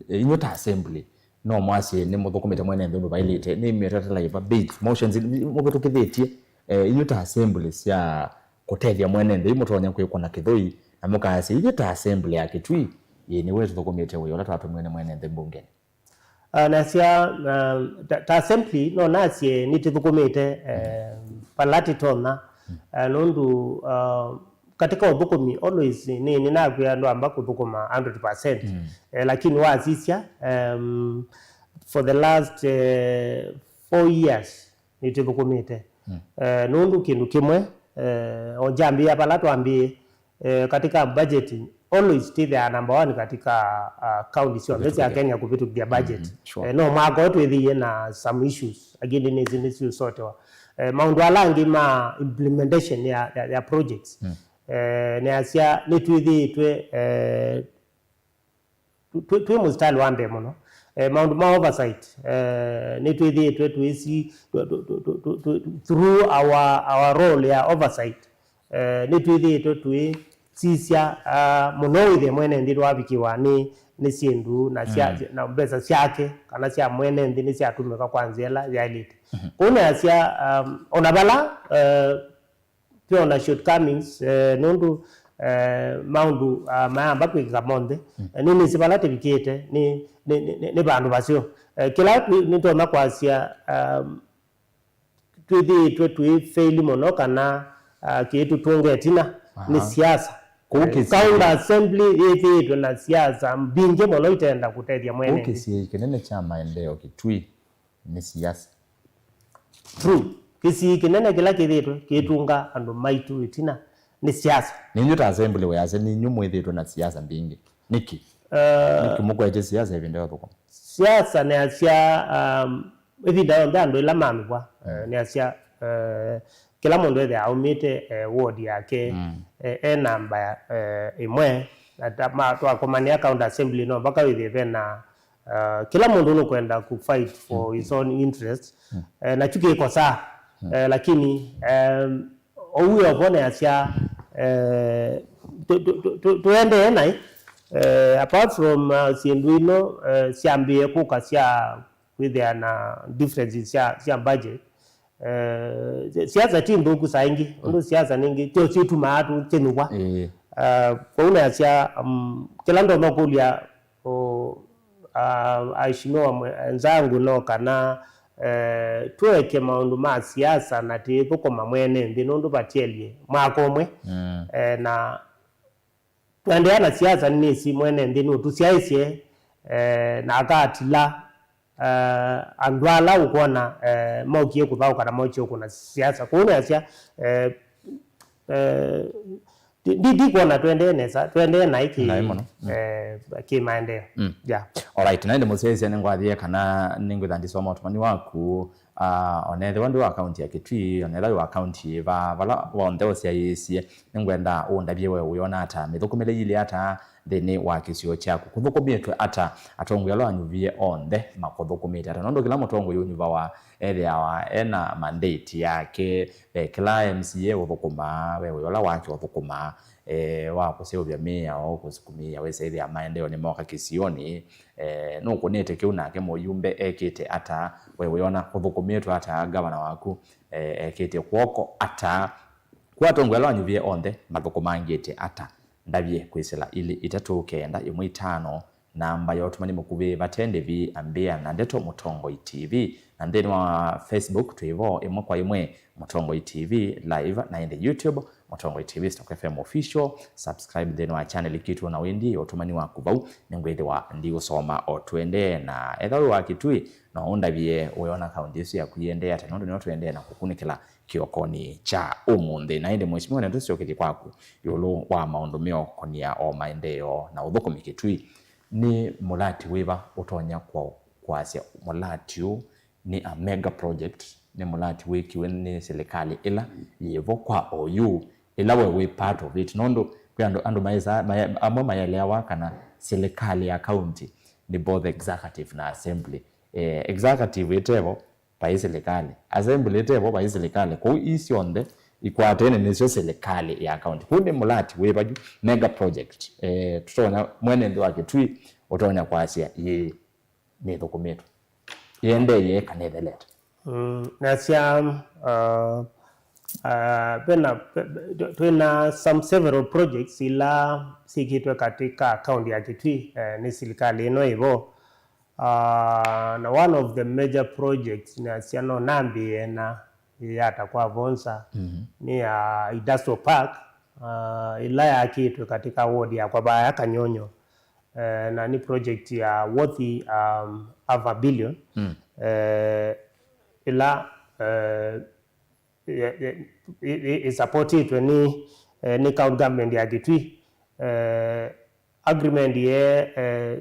eh, inyuĩ ta assembly, no mwasye nĩmũthũkũmĩte mwene nthĩ ũndũ vaĩlĩte, nĩ mĩtatatala yĩva, bills, motions, mũvĩtũkĩthĩtye, eh, inyuĩ ta assembly sya kũtethya mwene nthĩ, mũtonya kwĩkwa na kĩthũi, na mũkasya, ithyĩ ta assembly ya Kitui, ĩĩ, nĩw'o ĩtũthũkũmĩte wĩa ũla twatũmiwe nĩ mwene nthĩ mbungenĩ. Ah, nasya, ah, ta, ta assembly, no nasye nĩtĩthũkũmĩte, eh, vala tĩtonya, eh, nũndũ, ah, katika ũthũkũmi, always, nĩ, nĩnakwĩa ndwamba kũthũkũma hundred percent. Mm. Eh, lakini wasisya, em, for the last, eh, four years, nĩtĩthũkũmĩte. Mm. Eh, nũndũ kĩndũ kĩmwe, eh, o njambĩĩa vala twambĩĩe, eh, katika budgeting, always tĩthĩaa number one katika, ah, county syonthe sya Kenya kũvĩtũkĩthya budget. Mm, sure. Eh, no mwaka ũyũ twĩthĩie na some issues, lakini nĩsĩ nĩsiũsotewa. Eh, maũndũ ala angĩ ma implementation ya, ya, ya projects, mm, eh, nĩasya nĩtwĩthĩĩtwe, eh, twĩ, twĩ mũsitalĩ wa mbee mũno. Eh, maũndũ ma oversight, eh, nĩtwĩthĩĩtwe twĩsi, tw-, tw-, through our, our role ya oversight, eh, nĩtwĩthĩĩtwe twĩsisya, ah, mũno wĩthĩe mwene nthĩ ndwavikĩwa nĩ, nĩ syĩndũ na sya, mm, na mbesa syake kana sya mwene nthĩ nĩsyatũmĩka kwa nzĩa ĩla yaĩlĩte. Mhm. Kwoou nĩasya, um, ona vala, eh, twĩ ona shortcomings, eh, nũndũ, eh, maũndũ, ah, mayamba kwĩkĩka monthe. Mm. Eh, nĩnĩsĩ vala tĩvikĩte, nĩ, nĩ, nĩ, nĩ, nĩ vandũ vaseo. Eh, kĩla twĩ-, nĩtonya kwasya, um, twĩthĩĩtwe twĩ fail mũno kana, ah, kĩitũtũnga ĩtina nĩ, aha, siasa. Kũu, eh, Kisii. County Assembly yĩthĩĩtwe na siasa mbingĩ mũno itenda kũtethya mwene nthĩ. Kũu kĩsiĩi kĩnene kya maendeeo Kitui nĩ siasa. True. Kĩsii kĩnene kĩla kĩthĩtwe kĩtũnga andũ maitũ ĩtina nĩ siasa. Nĩ inyw'ĩ ta assembly wĩasya nĩ inyw'ĩ mwĩthĩtwe na siasa mbingĩ. Nĩkĩ? Eh, nĩkĩ mũkwetye siasa ĩvinda ya ũthũkũmi? Siasa nĩasya, um, ĩvinda yonthe andũ ĩla mamĩvwa, eh, nĩasya, eh, kĩla mũndũ ethĩawa aumĩte, eh, ward yake, mm, eh, e namba ya, eh, ĩmwe, na ta-, ma-, twakomanĩa county assembly no mpaka wĩthĩe vena Uh, kĩla mũndũ nũkwenda ku fight for his own interest. Mm. Eh, na kyu kĩkosaa. Eh, lakini, em, ũu yo voneasya, eh, tu- tu- tu- tu- tũendee naĩ, eh, apart from, uh, syĩndũ ino, eh, syambĩĩe kũka sya kwĩthĩa na differences sya, sya budget, eh, si- siasa ti nthũku saa ingĩ, ũndũ siasa ningĩ tyo situmaa tũkĩnyuvwa. Ĩĩ. Uh, kwoou nasya, um, kĩla ndonya kũlya, o, a- aheshimiwa mwe- enzangu no kana, eh, tũeke maũndũ ma siasa na tĩthũkũma mwene nthĩ nũndũ vatielye mwaka ũmwe. Mm. Eh, na tũendeea na siasa, nĩnĩsĩ mwene nthĩ nũtũsyaĩsye, eh, na akatila, eh, andũ ala ũkwona, eh, mokie kũthaũka na mokie ũkũna siasa. Kwoou nĩasya, eh, eh, ndi- ndi- ndikwona tũendee nesa, tũendee naĩ kĩ- Naĩ mũno. Mm. Eh, kĩ maendeeo. Mm. Yeah. Alright, na ĩndĩ mũsyaĩsya nĩngwathie kana nĩngwĩtha ndisoma ũtũmani waku, ah, onethĩwa ndĩ wa kaunti ya Kitui, onethĩwa wĩ wa kaunti yĩva, vala vonthe ũsyaĩĩsye, nĩngwenda ũndavye we ũyona ata, mĩthũkũmĩle yĩilye ata nthĩnĩ wa kĩsio kyaku? Kũthũkũmĩtwe ata? Atongoi ala wanyuvie onthe makũthũkũmĩte ata? Nũndũ kĩla mũtongoi ũnyuvawa ethĩawa ena mandate yake, ve kĩla M C A ũthũkũmaa, ve ũla wake ũthũkũmaa, eh, wa kũseũvya mĩao, kũsukumĩĩa wĩsa ĩthĩa maendeeo nĩmoka kĩsionĩ, eh, nũkũnĩte kĩu nake mũyumbe ekĩte ata? We wĩona kũthũkũmĩtwe ata gavana waku, eh, ekĩte kw'oko ata? Kwa atongoi ala wanyuvie onthe mathũkũmangĩte ata? Ndavye kwĩsĩla ilĩ itatũ kenda ĩmwe itano, namba ya ũtũmani mũkuvĩ, vate ndĩvi, ambĩa na ndeto Mũtongoi T V. Na nthĩnĩ wa Facebook twĩ vo ĩmwe kwa ĩmwe, Mũtongoi T V live, na ĩndĩ YouTube, Mũtongoi T V Stock F M Official. Subscribe nthĩnĩ wa channel kitũ na wĩndĩ ũtũmani waku vau, nĩngwĩthĩwa ndiũsoma o tũendee. Na ethĩwa wĩ wa Kitui, no ũndavye ũyona kaunti ĩsu yaku yĩendee ata, nũndũ nĩyo tũendee na kũkunĩkĩla kĩokonĩ kya ũmũnthĩ. Na ĩndĩ mheshimiwa, nĩtũsyokethye kwaku ĩũlũ wa maũndũ meũkonĩa o maendeeo na ũthũkũmi Kitui. Nĩ mũlati wĩva ũtonya kwa- kwasya mũlati ũũ nĩ a mega project, nĩ mũlati wĩkiwe nĩ silikalĩ ĩla yĩvo kwa oyu, ĩla we wĩ part of it? Nũndũ kwĩ andũ, andũ maĩsa- maya- amwe maeleawa kana silikalĩ ya county nĩ both executive na assembly. Eh, executive ĩtevo, vai silikalĩ. Assembly ĩtevo, vai silikalĩ. Kwoou ii syonthe ikwatene nĩsyo silikalĩ ya county. Kwoou nĩ mũlati wĩva yu, mega project, eh, tũtonya, mwene nthĩ wa Kitui ũtonya kwasya, ĩĩ, nĩthũkũmĩtwe, yĩendee kana ĩthelete? Mm, nasya, uh, uh, vena, ve- ve- twĩna some several projects ila syĩkĩtwe katika county ya Kitui, eh, nĩ silikalĩ ĩno ĩvo. Ah, na one of the major projects nasya no nambĩĩe na yĩyata kwa vonza, mhm, nĩ ya Industrial Park, ah, ĩla yakĩtwe katika ward yakwa vaya Kanyonyo. Eh, na nĩ project ya worth, um, half a billion. Mm. Eh, ĩla, eh, ye- ye- ĩ- ĩ- ĩsupportĩtwe nĩ, eh, nĩ county government ya Kitui. Eh, agreement ye, eh,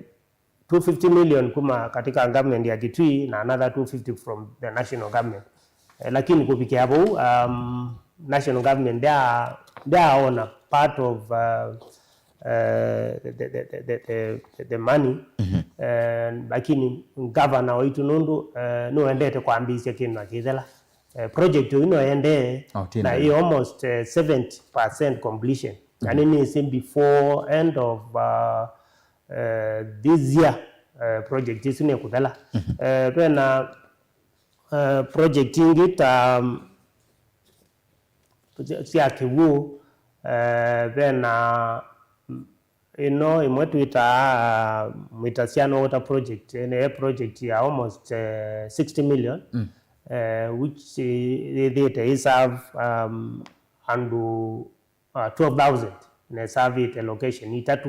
two fifty million kuma katika government ya Kitui na another two fifty from the national government. Eh, lakini kũvikĩa vau, um, national government ndya- ndyaona part of, uh, uh, the, the, the, the, the, the money. Mhm. Eh, lakini governor waitũ nũndũ, eh, nĩwendete kwambĩĩsya kĩndũ na kĩthela. Eh, project ĩno ĩendee, oh, na ĩ almost, eh, seventy percent completion. Na, mhm, nĩnĩsĩ before end of, uh, uh, this year, uh, project ĩsu nĩkũthela. Mhm. Eh, vena, uh, project ingĩ ta, um, sya kĩw'ũ, eh, vena, mm, ĩno ĩmwe twĩtaa, uh, Mwĩtasyano Water Project, nĩ project ya almost, eh, sixty million, mm, eh, which, eh, yĩthĩĩte ĩserve, um, andũ, uh, twelve thousand, na ĩservĩte location itatũ,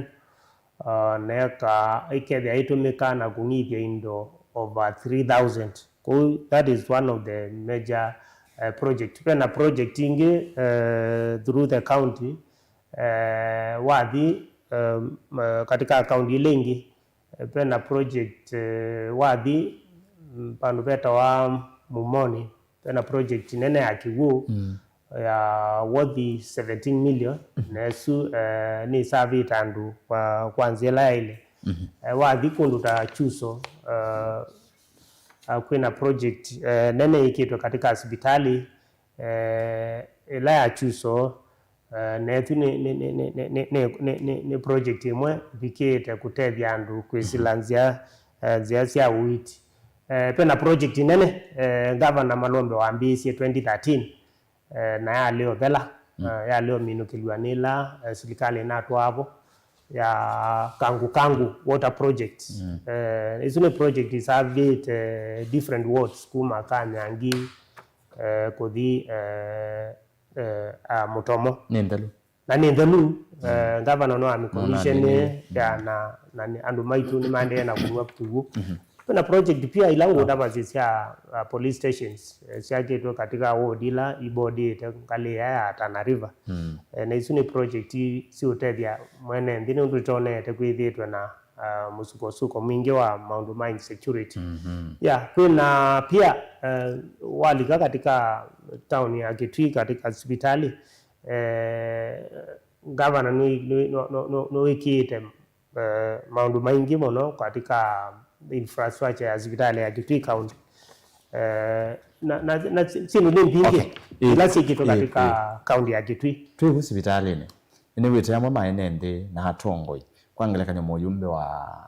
uh, na ĩka- ĩkethĩa ĩtũmĩka na kũng'ithya indo over three thousand. Kwoou that is one of the major, uh, project. Vena project ingĩ, uh, through the county, eh, wathi, um, uh, katika county ila ingĩ, eh, vena project, eh, wathi, mm, vandũ vetawa Mumoni, vena project nene ya kĩw'ũ, mm, ya worth seventeen million, mhm, na ĩsu, eh, nĩsavĩte andũ kwa, kwa nzĩa ĩla yaĩle. Mhm. Eh, wathi kũndũ ta Chuso, eh, ah, kwĩna project, eh, nene ĩkĩtwe katika sivitalĩ, eh, ĩla ya CHUSO, eh, na ĩsu nĩ, nĩ, nĩ, nĩ, nĩ, nĩ, nĩ, nĩ, nĩ project ĩmwe ĩvikĩĩte kũtethya andũ kwĩsĩla nzĩa, eh, nzĩa sya ũiiti. Eh, pena project nene, eh, Governor Malombe wambĩĩsye twenty thirteen, eh, na yalea ũthela, eh, yalea ũminũkĩlw'a nĩ ĩla, eh, silikalĩ ĩnatwaa vo, ya Kangu Kangu Water Project. Eh, ĩsu nĩ project ĩservĩte different wards kuma Kanyangi, eh, kũthi, eh, eh, ah, Mũtomo. Nĩ nthelu. Na nĩ nthelu, eh, ngavana no amĩkomishene, ya, na, na nĩ, andũ maitũ nĩmaendee na kũnw'a kĩw'ũ. Kwĩna project pia ila ngũtavasya sya, uh, police stations, eh, syakĩtwe katika ward ila ibodĩĩte ngalĩ ĩya ya Tana River. Eh, na isu nĩ project siũtethya mwene nthĩ nũndũ nĩtwonete kwĩthĩĩtwe na, uh, mũsukosuko mwingĩ wa maũndũ ma insecurity. Ya, kwĩna pia, uh, walika katika town ya Kitui katika sipitali, eh, ngavana nĩ, nĩ, no, no, no, nĩwĩkĩĩte eh, maũndũ maingĩ mũno katika infrastructure ya sivitalĩ ya Kitui County. Eh, na, na, na syĩndũ nĩ mbingĩ, okay, ila syĩkĩtwe katika county ya Kitui. Twĩ vu sivitalĩnĩ, nĩwĩte amwe ma ene nthĩ na atongoi, kwa ngelekany'o mũyumbe wa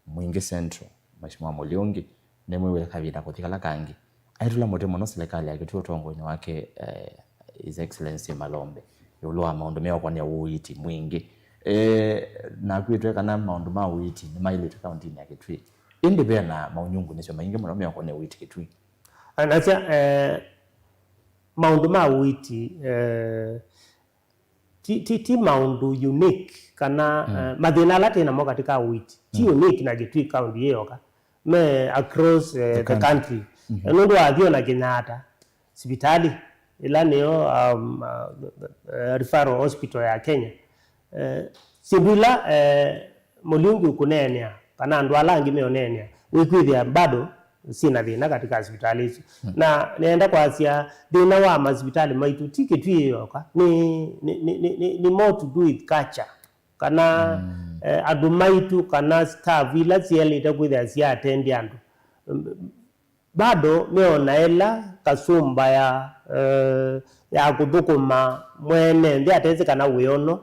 Mwingi Central, Mheshimiwa Muliungi, nĩmwĩw'ĩte kavinda kũthi kala kangĩ aitũla mũtĩ mũno silikalĩ ya Kitui ũtongoinĩ wake, eh, His Excellency Malombe, ĩũlũ wa maũndũ meũkonea ũiiti mwingĩ. Eh, na akwĩtwe kana maũndũ ma ũiiti nĩmailĩte kauntinĩ ya Kitui. Ĩndĩ ve na maũnyungunyĩsyo maingĩ mũno meũkonea ũiiti Kitui. Anasya, eh, maũndũ ma ũiiti, eh, ti, ti, ti maũndũ unique kana, eh, mathĩna ala twĩ namo katika ũiiti ti unique na Kitui County yĩ yoka, me across, eh, the country. Nũndũ wathi ona Kenyatta, sivitalĩ ĩla nĩyo, um, uh, eh, referral hospital ya Kenya, eh, syĩndũ ila, eh, Mũliungi ũkũneenea, kana andũ ala angĩ meũneenea, wĩkwĩthĩa bado syĩna thĩna katika sivitalĩ isu. Na nĩenda kwasya thĩna wa masivitalĩ maitũ ti Kitui yoka, nĩ, nĩ, nĩ, nĩ, nĩ, nĩ more to do with culture, kana, eh, andũ maitũ, kana staff ila sielĩte kwĩthĩa siatendi andũ. Bado meona ĩla kasũmba ya, eh, ya kũthũkũma mwene nthĩ atesĩ kana wĩono,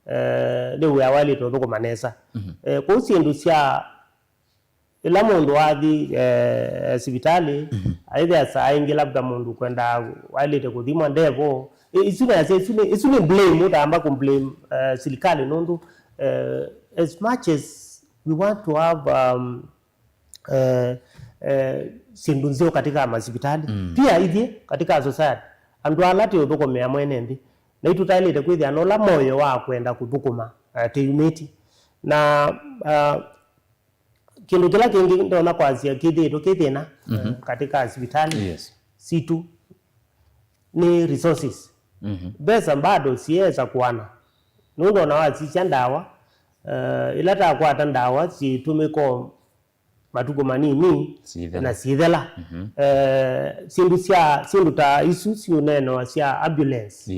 eh, nĩ wĩa waĩlĩte ũthũkũma nesa. Eh, kwoou syĩndũ sya ĩla mũndũ wathi, eh, sivitalĩ, aĩthĩa saa ingĩ labda mũndũ kwenda waĩlĩte kũthimwa ndevo. I-, isu nasya, isu nĩ, isu nĩ blame, ũtamba kũ blame, eh, silikalĩ nũndũ, eh, as much as we want to have, um, eh, eh, syĩndũ nzeo katika masivitalĩ. Pia ithyĩ katika society, andũ ala tũũthũkũmĩa mwene nthĩ, naitũ twaĩlĩte kwĩthĩa na ũla moyo wa kwenda kũthũkũma, eh, tũyumĩtye. Na, ah, kĩndũ kĩla kĩngĩ ndonya kwasya kĩthĩĩtwe kĩ thĩna, eh, katika sivitalĩ sitũ nĩ resources. Mbesa bado siesa kũana. Nũndũ ona wasisya ndawa, eh, ila takwata ndawa syĩtũmĩko matukũ manini na syĩthela. Eh, syĩndũ sya, syĩndũ ta isu siũneenewa sya ambulance.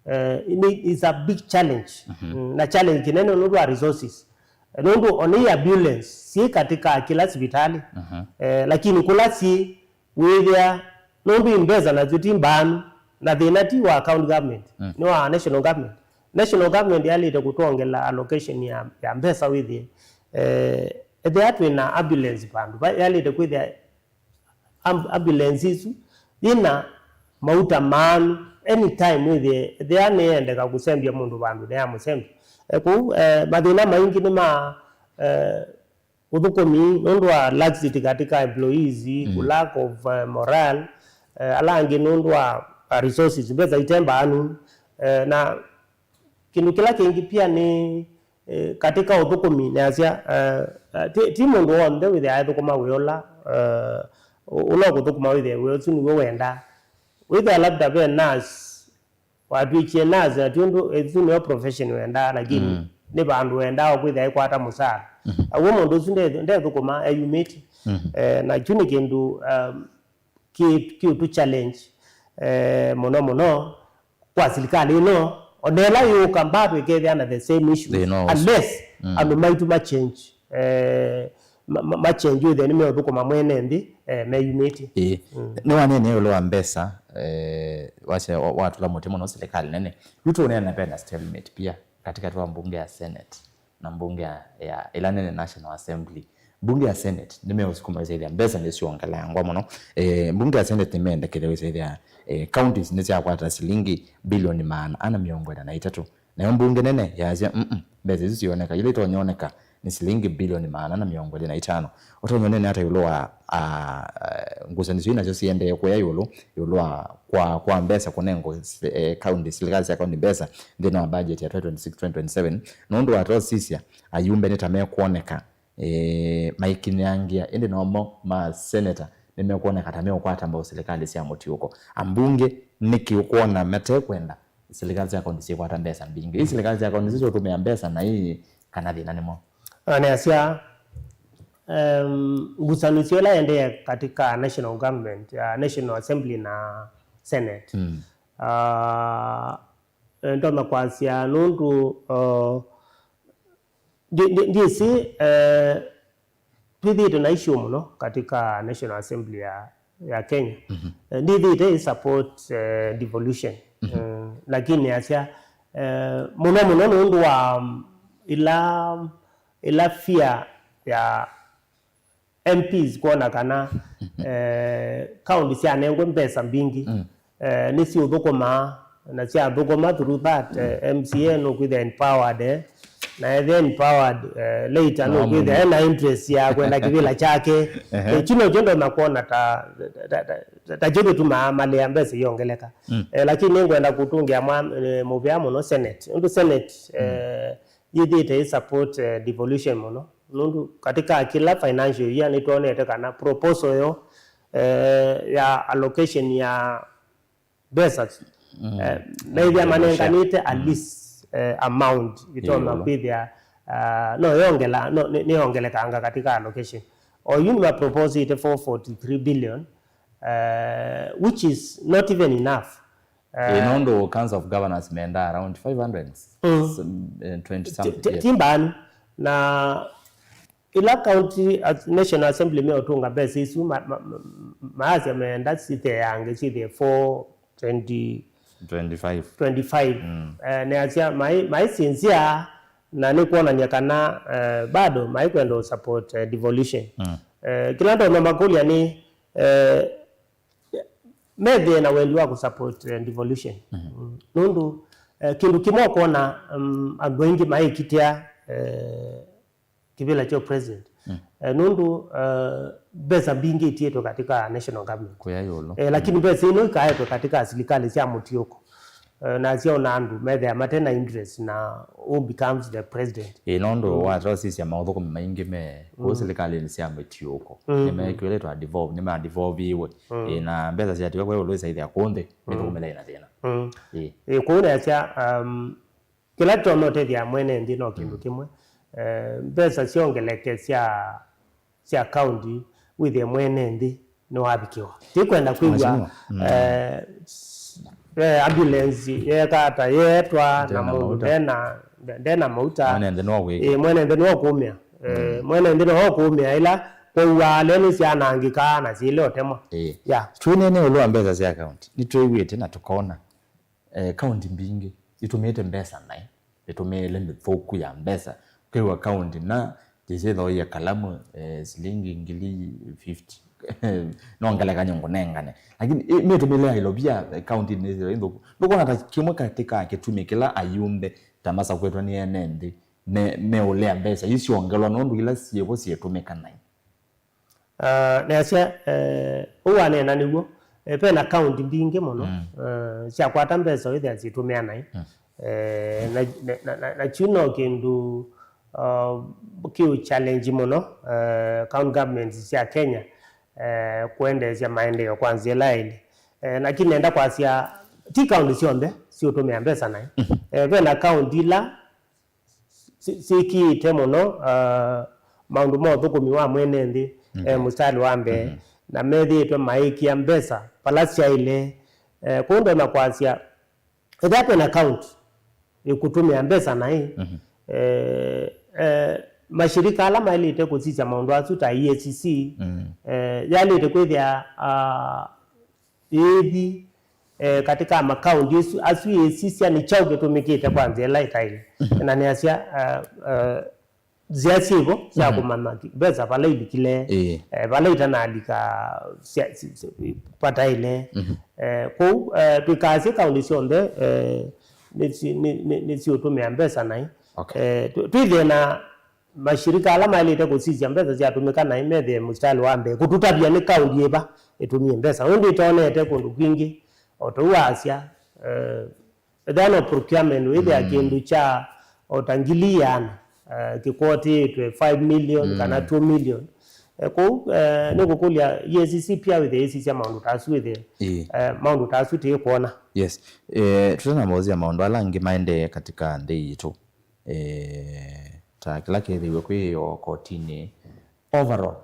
Eh, nĩ, is a big challenge. Mm, na challenge kĩnene nũndũ wa resources. Nũndũ ona i ambulance syĩ katika kĩla sivitalĩ. Eh, lakini kũla syĩ wĩthĩa, nũndũ i mbesa nasyo ti mbaanu, na thĩna ti wa county government, nĩ wa national government. National government yaĩlĩte kũtwongela allocation ya, ya mbesa wĩthĩe, eh, ethĩa twĩ na ambulance vandũ, va-, yaĩlĩte kwĩthĩa am-, ambulance isu yĩna mauta maanu, anytime wĩthĩe, ethĩa nĩyendeka kũsembya mũndũ vandũ, nĩyamũsembya. Eh, kwoou, eh, mathĩna maingĩ nĩ ma, eh, ũthũkũmi nũndũ wa laxity katika employees, mm, ku lack of, eh, morale, eh, ala angĩ nũndũ wa, uh, resources, mbesa ite mbaanu, eh, na kĩndũ kĩla kĩngĩ pia nĩ, eh, katika ũthũkũmi nĩasya, eh, eh, ti, ti mũndũ w'onthe wĩthĩaa ethũkũma wĩa ũla, eh, ũ-, ũla ũkũthũkũma wĩthĩe wĩa ũsu nĩw'o wendaa. Wĩthĩa labda ve nurse watw'ĩkie nurse, na ti ũndũ, ĩsu nĩyo profession wendaa, lakini, mm, nĩ vandũ wendaa o kwĩthĩa ĩkwata mũsaala. Mhm. Aw'o mũndũ ũsu nde-, ndethũkũma eyumĩtye. Mhm. Eh, na kyu nĩ kĩndũ, um, kĩ-, kĩũtũ challenge, eh, mũno mũno kwa silikalĩ ĩno, ona ĩla yũka bado ĩkethĩa na the same issue, thĩna ũsu, unless, mm, andũ maitũ ma change, eh, ma, ma, ma change ũthĩa nĩmeũthũkũma mwene nthĩ, eh, meyumĩtye. Ĩĩ. Mm. Nĩwaneenea ĩũlũ wa mbesa, eh, wasya wa, watũla mũtĩ mũno silikalĩ nene. Yu tũũneena vena stalemate pia katikati wa mbunge ya Senate na mbunge ya, ya ĩla nene National Assembly. Mbunge ya Senate nĩmeũsukuma ĩsĩthĩa mbesa nĩsyongeleangwa mũno. Eh, mbunge ya Senate nĩmendekete ĩsĩthĩa, eh, counties nĩsyakwata silingi bilioni maana ana mĩongo ĩna na itatũ. Nayo mbunge nene yaasya, "Mm-mm, mbesa isu sioneka, ila itonya oneka nĩ silingi bilioni maana ana mĩongo ĩlĩ na itano." Ũtonyi ũnene ata ĩũlũ wa, ah, ngusanĩsyo ii nasyo siendee kũya ĩũlũ, ĩũlũ wa kwa, kwa mbesa kũnengwa, eh, county, silikalĩ sya county mbesa nthĩnĩ wa budget ya twenty twenty-six twenty twenty-seven? Nũndũ watosisya ayumbe nĩ ta mekwoneka, eh, maikinyangĩa, ĩndĩ nomo ma seneta nĩmekwoneka ta meũkwata mbau silikalĩ sya mũtiũko. Ambunge nĩkĩ ũkwona matekwenda silikalĩ sya kaunti syĩkwata mbesa mbingĩ? Ii silikalĩ sya kaunti nĩsyo syũtũmĩa mbesa na ii kana thĩna nĩmo? Ah, nĩasya, em, ngusanĩsyo ĩla ĩendee katika national government, ah, National Assembly na Senate. Mm. Ah, eh, ndonya kwasya nũndũ, uh, ndi-, ndi-, ndĩsĩ, eh, twĩthĩĩtwe na issue mũno katika National Assembly ya, ya Kenya. Mhm. Eh, ndĩthĩĩte ĩ support, eh, devolution. Mhm. Eh, lakini asya, eh, mũno mũno nũndũ wa, mm, ila, ila fear ya M Ps kwona kana, eh, kaunti syanengwe mbesa mbingĩ, mm, eh, nĩsiũthũkũmaa, na syathũkũma through that, eh, M C A nũkwĩthĩa empowered, eh, na ethĩa empowered, eh, later no nũkwĩthĩa ena interest ya kwenda kĩvĩla kyake. Ehe. Eh, kyu nokyo ndonya kwona ta, ta, ta, ta, ta kyo kĩtumaa malea mbesa iongeleka. Mm. Eh, lakini nĩngwenda kũtũngĩa mwa-, eh, mũvea mũno Senate. Ũndũ Senate, mm, eh, yĩthĩĩte ĩ support, eh, devolution mũno. Nũndũ katika kĩla financial year nĩtwonete kana proposal yo, eh, ya allocation ya mbesa, mm, eh, meithĩa manenganĩte at least, eh, amount ĩtonya kwĩthĩa, ah, no yongela, no, nĩ, nĩyongelekanga katika allocation. O yu nĩmaproposĩte four forty-three billion, eh, which is not even enough. Ĩ, eh, nũndũ Council of Governors menda around five hundred, mm, some, eh, twenty ti, something, ti, yes, ti mbanu. Na ila county as-, National Assembly meũtũnga mbesa isu, ma, ma, ma, maasya meenda sitheange syĩthĩe four twenty, twenty-five. Twenty-five. Mm. Eh, nĩasya mai, mai sincere na nĩkwonany'a kana, eh, bado maikwenda ũ support, eh, devolution. Mm. Eh, kĩla ndonya makũlya nĩ, eh, methĩe na wendi wa kũsupport, eh, devolution. Mhm. Mm. Nũndũ, eh, kĩndũ kĩmwe ũkwona, um, andũ aingĩ maĩkitĩa, eh, kĩvĩla kya president. Mm. Eh, nũndũ, eh, mbesa mbingĩ itiĩtwe katika national government. Kũya ĩũlũ. Eh, lakini, mm, mbesa ino ikaetwe katika silikalĩ sya mũtiũko. Eh, na syaona andũ methĩa mate na interest na who becomes the president. Ĩ, nũndũ, mm, watosisya maũthũkũmi maingĩ me kũu, mm, silikalĩnĩ sya mĩtiũko. Mm. Nĩmekwĩlĩtwa devolve, nĩmadevolviwe. Mm. Ĩ, na mbesa syatiwa kwa ĩũlũ isaithĩa kũũ nthĩ, mm, mĩthũkũmĩle ĩna thĩna. Mm. Ĩ. Ĩ, kũu nĩasya, um, kĩla kĩtonya ũtethya mwene nthĩ no kĩndũ, mm, kĩmwe. Eh, mbesa syongeleke sya sya kaunti, wĩthĩe mwene nthĩ nĩwavikĩwa. Ti kwenda kwĩw'a, mm, eh, s-, eh, ambulance yeeka ata yeetwa, na mũndũ ndena, ndena mauta. Mwene nthĩ nĩwe ũkwĩkĩa. Ĩĩ, mwene nthĩ nĩwe ũkũmĩa. Eh, mm, mwene nthĩ nĩwe ũkũmĩa ĩla kwauaa lelũ syanangĩkaa na syĩle ũtemwa. Ĩĩ. Yeah. Twĩneene ĩũlũ wa mbesa sya kaunti, nĩtwĩw'ĩte na tũkona eh, kaunti mbingĩ itũmĩĩte mbesa naĩ, ĩtũmĩĩle mĩthũku ya mbesa. Ũkew'a kaunti na yĩsĩthoie kalamu, eh, silingi ngili fifty. No ngelekany'o ngũnengane. Lakini, ĩ, mĩtũmĩĩle ya ilovia, eh, kaunti nĩsĩthoie nthũku. Ndũkwona ta kĩmwe katĩ ka kĩtumi kĩla ayumbe ta masakwĩtwe nĩ ene nthĩ me, meũlea mbesa isyongelwa nũndũ ila syĩvo syĩtũmĩka naĩ? Ah, nĩasya, eh, ũu waneena nĩw'o. Eh, vena kaunti mbingĩ mũno, mm, eh, syakwata mbesa wĩthĩa syĩtũmĩa naĩ. Mm. Eh, na, na, na, na, na kyu no kĩndũ, ah, kĩũ challenge mũno, eh, county governments sya Kenya, eh, kũendeesya maendeeo kwa nzĩa ĩla yaĩle. Eh, lakini nenda kwasya, ti kaunti syonthe siũtũmĩa mbesa naĩ. Mm. Eh, vena kaunti ila si-, syĩkĩĩte mũno, ah, maũndũ ma ũthũkũmi wa mwene nthĩ, okay, eh, mũsitalĩ wa mbee, mhm, na methĩĩtwe maĩkĩa mbesa vala syaĩle. Eh, kwoou ndonya kwasya, ethĩwa kwĩna kaunti ĩkũtũmĩa mbesa naĩ, mhm, eh, eh, mashirika ala maĩlĩte kũsisya maũndũ asu ta E A C C, mm, eh, yaĩlĩte kwĩthĩa, ah, ĩthi, eh, katika makaunti asu, asu ĩsisya nĩ kyaũ kĩtũmĩkĩte kwa nzĩa ĩla ĩtaĩle. Mhm. Na nĩasya, ah, ah, nzĩa syĩvo sya, mhm, kũmanya ki-, mbesa vala ilikile, ĩĩ, eh, vala itanalika sya-, si-, si-, vataĩle. Mhm. Eh, kwoou, eh, twĩkasye kaunti syonthe, eh, nĩsi-, nĩ-, nĩ-, nĩsiũtũmĩa mbesa naĩ. Okay. Eh, tw-, twĩthĩe na mashirika ala maĩlĩte kũsisya mbesa syatũmĩka naĩ methĩe mũsitalĩ wa mbee kũtũtavya nĩ kaunti ĩva ĩtũmie mbesa. Ũndũ ĩtonete kũndũ kwingĩ, o tũu wasya, eh, ethĩwa no procurement wĩthĩa, mm, kĩndũ kya o ta ngili iana, eh, kĩkwotĩtwe five million, mm, kana two million. Eh, kwoou, eh, nĩkũkũlya E A C C pia wĩthĩe ĩsisya maũndũ ta asu wĩthĩe, ĩĩ, eh, maũndũ ta asu tĩkwona. Yes. Eh, tũtanambaũsya maũndũ ala angĩ maendee katika nthĩ yitũ, eh, ta kĩla kĩthĩiwe kwĩyĩwa kotinĩ, overall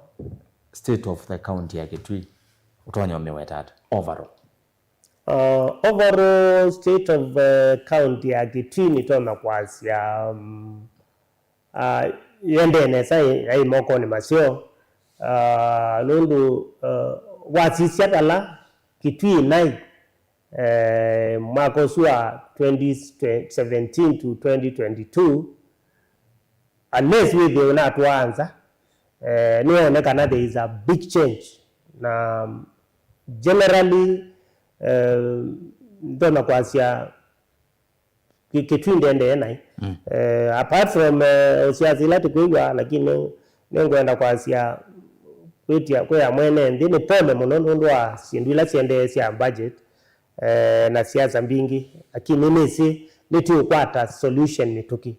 state of the county ya Kitui, ũtonya ũmĩweta ata overall? Uh, overall state of, uh, county ya Kitui nĩtonya kwasya, um, uh, yendee nesa, yaĩ mokonĩ maseo, uh, nũndũ, uh, wasisya vala Kitui naĩ, eh, mwaka ũsu wa twenty seventeen to twenty twenty-two, unless wĩthĩe ũnatwaa nza, eh, nĩwone kana there is a big change. Na generally, eh, ndonya kwasya Ki-, Kitui ndendee naĩ. Mm. Eh, apart from, eh, siasa ila tũkwĩw'a, lakini nĩ-, nĩngwenda kwasya kwĩtya kwĩa mwene nthĩ nĩ pole mũno nũndũ wa syĩndũ ila siendee sya budget, eh, na siasa mbingĩ, lakini nĩsĩ nĩtũũkwata solution mĩtũkĩ,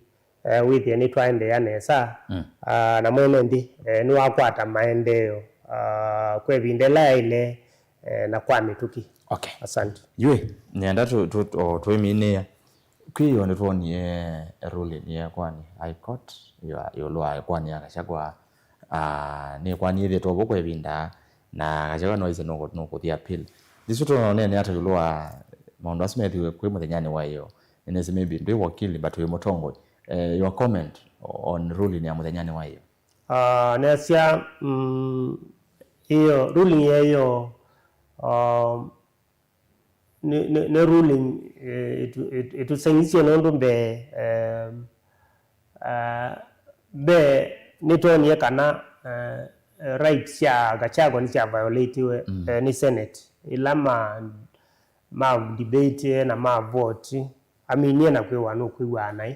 eh, wĩthĩe nĩtwaendeea nesa. Mm. Ah, na mwene nthĩ, eh, nĩwakwata maendeeo, ah, kwa ĩvinda ĩla yaĩle, eh, na kwa mĩtũkĩ. Okay. Asante. Yue, nĩenda tũ-, tũ-, o, twĩminĩĩa. Kwĩ ĩyo nĩtwonie ruling ya ĩkoani High Court, ya, ĩũlũ wa ĩkoani ya Gachagua, ah, nĩ ĩkoani yĩthĩtwe ũvo kwa ĩvinda, na Gachagua nĩwaisye nũkũ-, nũkũthi appeal. Ndisu tũnonene ata ĩũlũ wa maũndũ asu methiwe kwĩ mũthenyanĩ wa ĩyo. Nĩnĩsĩ maybe ndwĩ wakili, but wĩ mũtongoi. Eh, your comment on ruling ya mũthenyanĩ wa ĩyo? Ah, neasya, mm, ĩyo, ruling ya ĩyo, um, nĩ, nĩ, nĩ ruling, eh, ĩtu-, ĩtu-, ĩtũseng'isye nũndũ mbee, em, ah, mbee nĩtwonie kana, eh, eh, rights sya Gachagua nĩsya violatiwe, mm, eh, nĩ Senate ĩla ma, ma debate na ma vote, aminie na kwĩwa nũkwĩw'aa naĩ,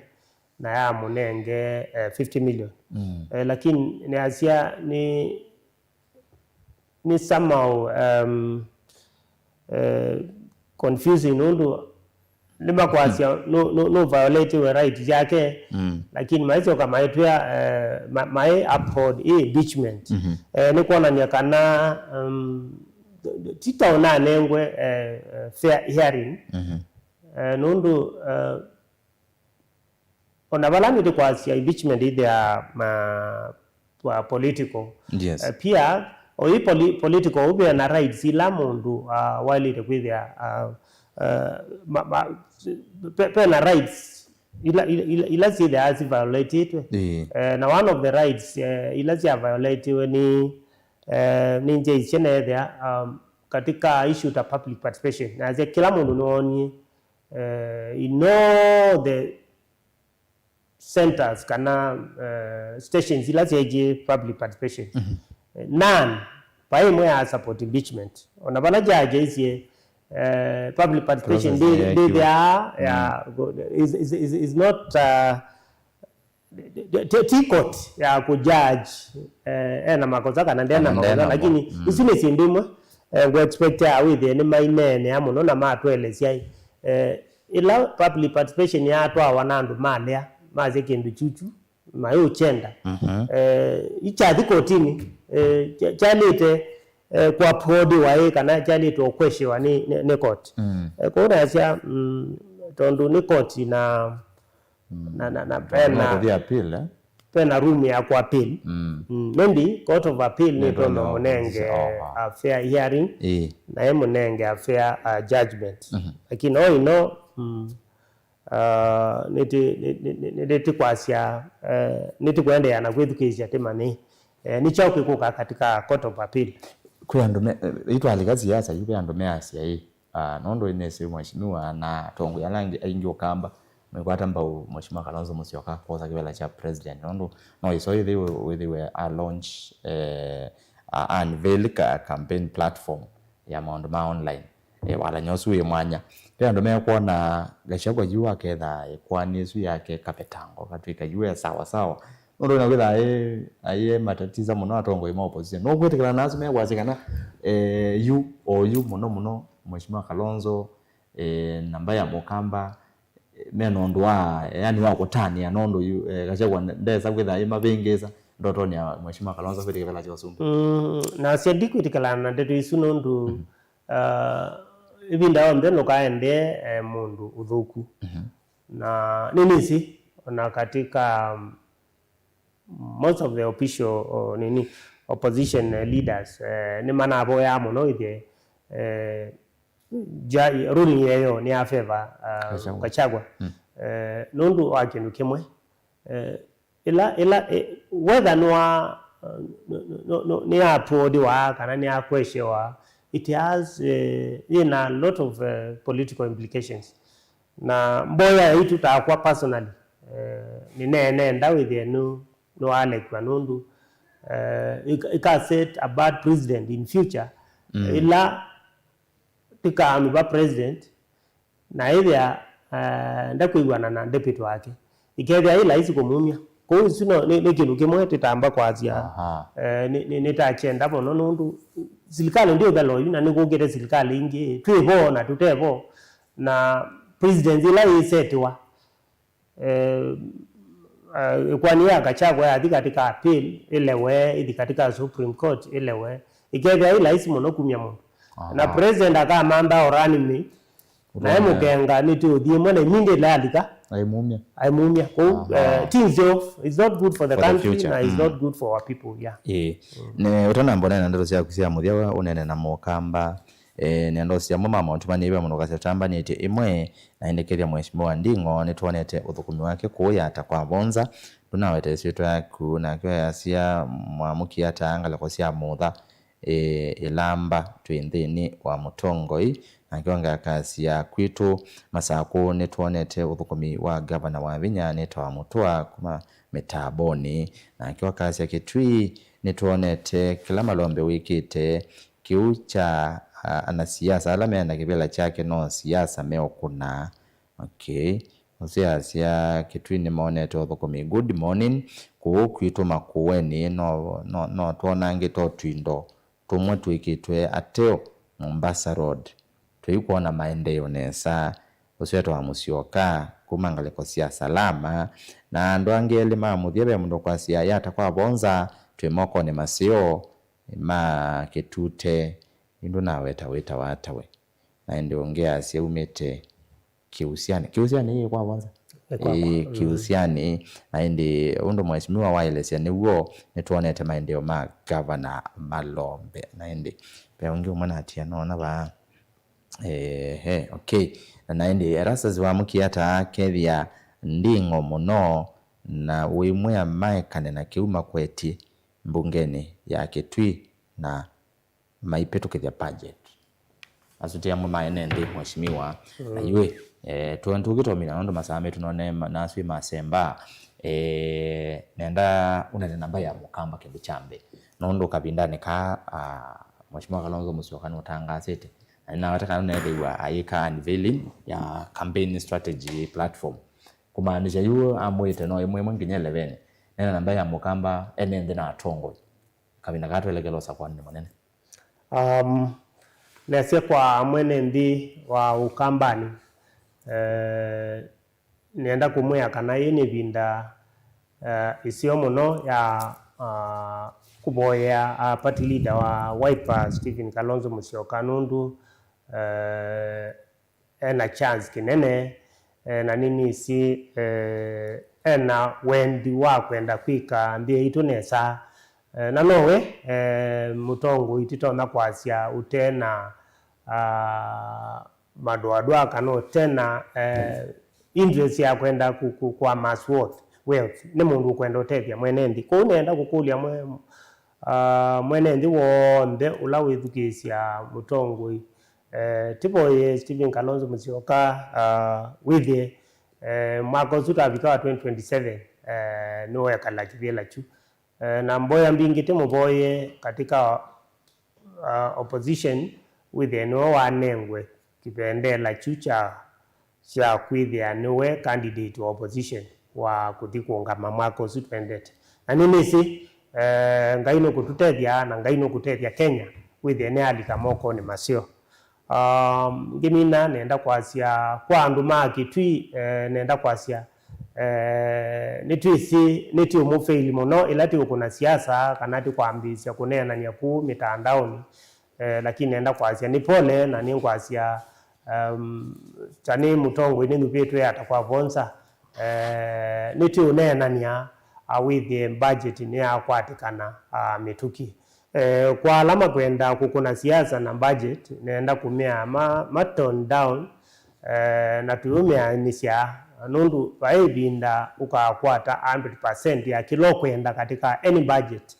na yamũnenge, eh, fifty million. Mm. Eh, lakini nĩasya nĩ, nĩ somehow, um, eh, confusing nũndũ nĩmakwasya nũ, nũ, nũ violatiwe right yake, mm, lakini maisyoka maitwĩa, eh, ma, mai uphold ĩ impeachment. Mhm. Eh, nĩ kwonany'a kana, um, ti ta ũnanengwe, eh, eh, fair hearing. Mhm. Eh, nũndũ, eh, ona vala nĩtũkwasya impeachment ĩthĩaa ma, ma political. Yes. Eh, pia, oyu poli-, political ũvea na rights ila mũndũ, ah, waĩlĩte kwĩthĩa, ah, ah, ma, ma, pe, pe na rights ila, ila, ila, ila syĩthĩaa si violatĩtwe. Ĩĩ. Eh, na one of the rights, eh, ila sya violatiwe nĩ, eh, nĩ nzĩa isu neethĩa, um, katika issue ta public participation. Nasya kĩla mũndũ nĩwonie, eh, in all the centers kana, eh, stations ila syaĩkĩe public participation. Mhm. Eh, none, vai ĩmwe ya support impeachment. Ona vala judge aisye, eh, public participation process ndĩ-, yeekiwe, ndĩthĩaa, mm, ya, is, is, is, is not, uh, ti, ti court ya kũjudge, eh, ena makosa kana ndena makosa, lakini, mm, isu nĩ syĩndũ imwe, eh, ngũ expect a wĩthĩe nĩmaineenea mũno na matũelesya, eh, ĩla public participation yatwawa na andũ malea, masya kĩndũ kyukyu, mayũkyenda. Mhm. Eh, ikyathi kotinĩ, eh, kya-, kyalĩte, eh, kũaplodiwa ĩ kana kyalĩte ũkweshiwa nĩ, nĩ, nĩ court. Mm. Eh, kwoou nasya, mm, tondũ nĩ court na, mm, na, na, na pena, no kũthi appeal, eh? Pena room ya kũappeal. Mm. Mm, maybe Court of Appeal nĩtonya mũnenge, oh, a fair hearing, ĩĩ, na ĩmũnenge a fair, uh, judgment. Mhm. Lakini all in all, mm, Ah, nĩtĩ-, nĩ-, nĩ-, nĩ-, nĩtĩkwasya, eh, nĩtĩkũendeea na kwĩthukĩĩsya tĩmanye, eh, nĩ kyaũ kĩkũka katika Court of Appeal. Kwĩ andũ me-, eh, itwalika siasa yu, ve andũ measya ĩ, ah, nũndũ nĩsĩ mheshimiwa na atongoi ala angĩ aingĩ Ũkamba mekwata mbau Mheshimiwa Kalonzo Musyoka kwosa kĩvĩla kya president, nũndũ no ĩso ĩthĩwe, wĩthĩwe a launch, eh, a unveil ka campaign platform ya maũndũ ma online. E, walany'a ũsu wĩ mwanya. Ve andũ mekwona Gachagua yu aketha ĩkoani ĩsu yake kavetango katw'ĩka yu e sawa sawa. Nũndũ na kwĩtha aĩ, aĩ matatiza mũno atongoi ma opposition. Nũkwĩtĩkĩlana na asu mekwasya kana, eh, yu, o yu mũno mũno, Mheshimiwa Kalonzo, eh, namba ya Mũkamba, me na ũndũ wa, yani, wa kũtanĩa nũndũ yu, eh, Gachagua ndesa kwĩtha aimavĩngĩĩsa ndotonĩ ya Mheshimiwa Kalonzo kwĩtĩkĩla kĩvĩla kya ũsumbĩ. Mm, nasya ndikwĩtĩkĩlana na ndeto isu nũndũ, mhm, ah, ĩvinda yonthe nũkaendee, eh, mũndũ ũthũku. Mhm. Na nĩnĩsĩ ona katika, um, most of the official, o, nini, opposition, eh, leaders, eh, nĩmanavoyaa mũno ithe, eh, ja-, ruling yeyo nĩ ya favor, uh, Gachagua. Gachagua. Mm. Eh, nũndũ wa kĩndũ kĩmwe, eh, ĩla, ĩla, eh, whether nĩwa, uh, nĩ, nĩ, nĩ, nĩyapodiwa kana nĩyakweshewa, it has, eh, yĩna a lot of, eh, political implications. Na mboya yaitũ takwa personally, eh, nĩneenenda wĩthĩe nũ-, nĩwalekw'a nũndũ, eh, ĩka-, ĩka set a bad precedent in future, mm, ĩla tĩkaamĩva president, na ĩthĩa, eh, ndakwĩw'ana na deputy wake, ĩkethĩa ĩ laisi kũmumya. Kwoou isu no, nĩ, nĩ kĩndũ kĩmwe tĩtamba kwasya, aha, eh, nĩ, nĩ, nĩtakyenda mũno nũndũ silikalĩ ndĩũthela oyu, na nĩkũkĩte silikalĩ ingĩ, twĩ vo na tũte vo, na president ĩla yĩsetiwa, eh, eh, ĩkoani ya Gachagua yathi katika appeal, ĩlewe, ĩthi katika Supreme Court, ĩlewe, ĩkethĩa ĩ laisi mũno kumya mũndũ. Aha. Na president akamantha orani me, nae mũkenga nĩtĩ ũthi ĩmwe na immediately alika. Aimumya. Aimumya. Kwoou, aha, eh, ti nzeo, it's not good for the country, na it's not good for our people, yeah. Ĩĩ. Mm. Nĩ ũtanamba ũneena ndeto syaku sya mũthya wa ũneene na Mũkamba, eh, nenda ũsya amwe ma maũndũ manĩĩve mũndũ ũkasya tambanĩtye ĩmwe, na ĩndĩ kethĩa Mheshimiwa Nding'o nĩtwonete ũthũkũmi wake kũũ Yatta kwa Vonza, ndũnaweta ĩsyĩtwa yaku, nake ayasya mwamũkĩa ata ngalĩko sya mũtha, ĩ, ĩlamba twĩ nthĩnĩ wa mũtongoi, nake ongea akasya kwitũ Masakũ nĩtwonete ũthũkũmi wa ngavana wa vinya nĩtawa Mũtua kuma mĩtambonĩ, nake akasya Kĩtui nĩtwonete kĩla Malombe wĩkĩte, kĩu kya, a, anasiasa ala mena kĩvĩla kyake no siasa meũkũna. Okay. Ũsu yasya Kĩtui nĩmonete ũthũkũmi. Good morning. Kũũ kwitũ Makueni no, no, no twonangĩte o twindo tũmwe twĩkĩtwe ateo Mombasa Road. Tũikwona maendeeo nesa. Ũsu etawa Mũsyoka kuma ngalĩko sya Salama. Na andũ angĩ elĩ ma mũthya ve mũndũ kwasya Yatta kwa Vonza twĩ mokonĩ maseo ma Kĩtute. Yu ndũnaweta wĩtawa ata we? Na ĩndĩ ũngĩ asya aumĩte Kĩusianĩ. Kĩusianĩ ĩ kwa Vonza? Ĩ kwakwa. Ĩĩ, mm, Kĩusianĩ. Na ĩndĩ ũndũ mheshimiwa waelesya nĩw'o, nĩtwonete maendeeo ma Gavana Malombe. Na ĩndĩ ve ũngĩ ũmwe natia noona vaa. Ehe, okay. Na, na ĩndĩ Erastus wamũkie ata kethĩa Nding'o mũno, na ũimwĩa maekane na kĩu makwetye mbungenĩ ya Kĩtui na maipĩtũkĩthya budget. Asu ti amwe ma ene nthĩ, mheshimiwa. Mm. Na yu, eh, tũ-, tũkĩtomina nũndũ masaa metũ none ma-, naswĩ masemba, eh, nenda ũnene namba ya Mũkamba kĩndũ kya mbee. Nũndũ kavindanĩ kaa, ah, Mheshimiwa Kalonzo Musyoka nũtangaasĩte, na nĩnaweta kana nũnethĩiwa ayĩka unveiling ya campaign strategy platform. Kũmaanisha yu amwĩte no ĩmwe ĩmwe nginya eleven. Nena namba ya Mũkamba ene nthĩ na atongoi. Kavinda kaa twelekela ũsakũanĩ mũnene. Um, nesye kwa mwene nthĩ wa Ũkambanĩ, eh, nĩenda kũmwĩa kana yĩ nĩ ĩvinda, eh, ĩseo mũno ya, ah, kũvoyea, ah, party leader wa Wiper, Stephen Kalonzo Musyoka, nũndũ, eh, ena chance kĩnene, eh, na nĩnĩsĩ, eh, ena wendi wa kwenda kwĩka nthĩ yaitũ nesa. Eh, na nowe, eh, mũtongoi tũtonya kwasya ũte na, ah, madoadoa kana ũte na, eh, interest ya kwenda ku, ku, ku amass wealth, wealth. Nĩ mũndũ ũkwenda ũtethya mwene nthĩ. Kwoou nĩenda kũkũlya mwe, uh, mwene nthĩ w'onthe ũla wĩthukĩĩsya mũtongoi, eh, tĩvoye Stephen Kalonzo Musyoka, uh, wĩthĩe, eh, mwaka ũsu twavika wa twenty twenty-seven, eh, nĩwekala kĩvĩla kyu. Eh, na mboya mbingĩ tĩmũvoye katika, uh, opposition, wĩthĩe nĩwe wanengwe kĩvendela kyu kya, kya kwĩthĩa nĩwe candidate wa opposition wa kũthi kũũngama mwaka ũsu twendete. Na nĩnĩsĩ, eh, Ngai nũkũtũtethya na Ngai nũkũtethya Kenya wĩthĩe nĩyalika mokonĩ maseo. Um, ngĩmina, nenda kwasya kwa andũ ma Kĩtui, eh, nenda kwasya, eh, nĩtwĩsĩ nĩtĩũmũfail mũno ĩla tĩũkũna siasa kana tĩkwambĩĩsya kũneenany'a kũu mĩtandaonĩ, eh, lakini nenda kwasya nĩ pole, na nĩngwasya, um, ta nĩ mũtongoi nĩnũvĩtwe ata kwa vonza, eh, nĩtĩũneenany'a, ah, wĩthĩe budget nĩyakwatĩkana, ah, mĩtũkĩ. Eh, kwa ala makwenda kũkũna siasa na budget, nenda kũmea ma, ma tone down, eh, na tũyũmĩanĩsya, nũndũ vai ĩvinda ũkakwata one hundred percent ya kĩla ũkwenda katika any budget.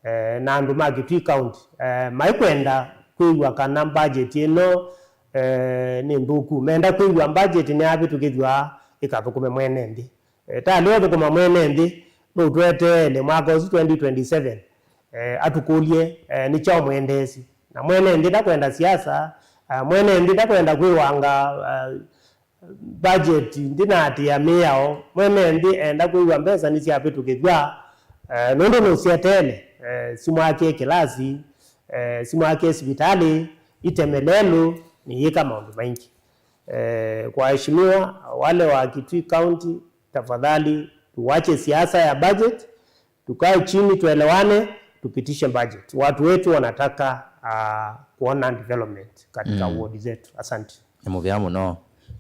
Eh, na andũ ma Kitui County, eh, maikwenda kwĩw'a kana budget ĩno, eh, nĩ nthũku. Menda kwĩw'a budget nĩyavĩtũkĩthw'a ĩkathũkũme mwene nthĩ. Eh, talĩ ũthũkũma mwene nthĩ, nũtweteele mwaka ũsu twenty twenty-seven, eh, atũkũlye, eh, nĩ kyaũ mwendeesye. Na mwene nthĩ ndakwenda siasa, eh, mwene nthĩ ndakwenda kwĩwanga, eh, budget, ndĩnaatĩĩa mĩao. Mwene nthĩ enda kwĩw'a mbesa nĩsyavĩtũkĩthw'a, eh, nũndũ nũsyeteele, eh, simwakĩe kĩlasi, eh, simwakĩe sivitalĩ, iteme lelũ, nĩyĩka maũndũ maingĩ. Eh, kwa waheshimiwa wale wa Kitui County, tafadhali tuwache siasa ya budget, tukae chini tuelewane, tupitishe budget. Watu wetu wanataka, ah, kuona development katika ward zetu. Asante. Nĩ mũvea mũno,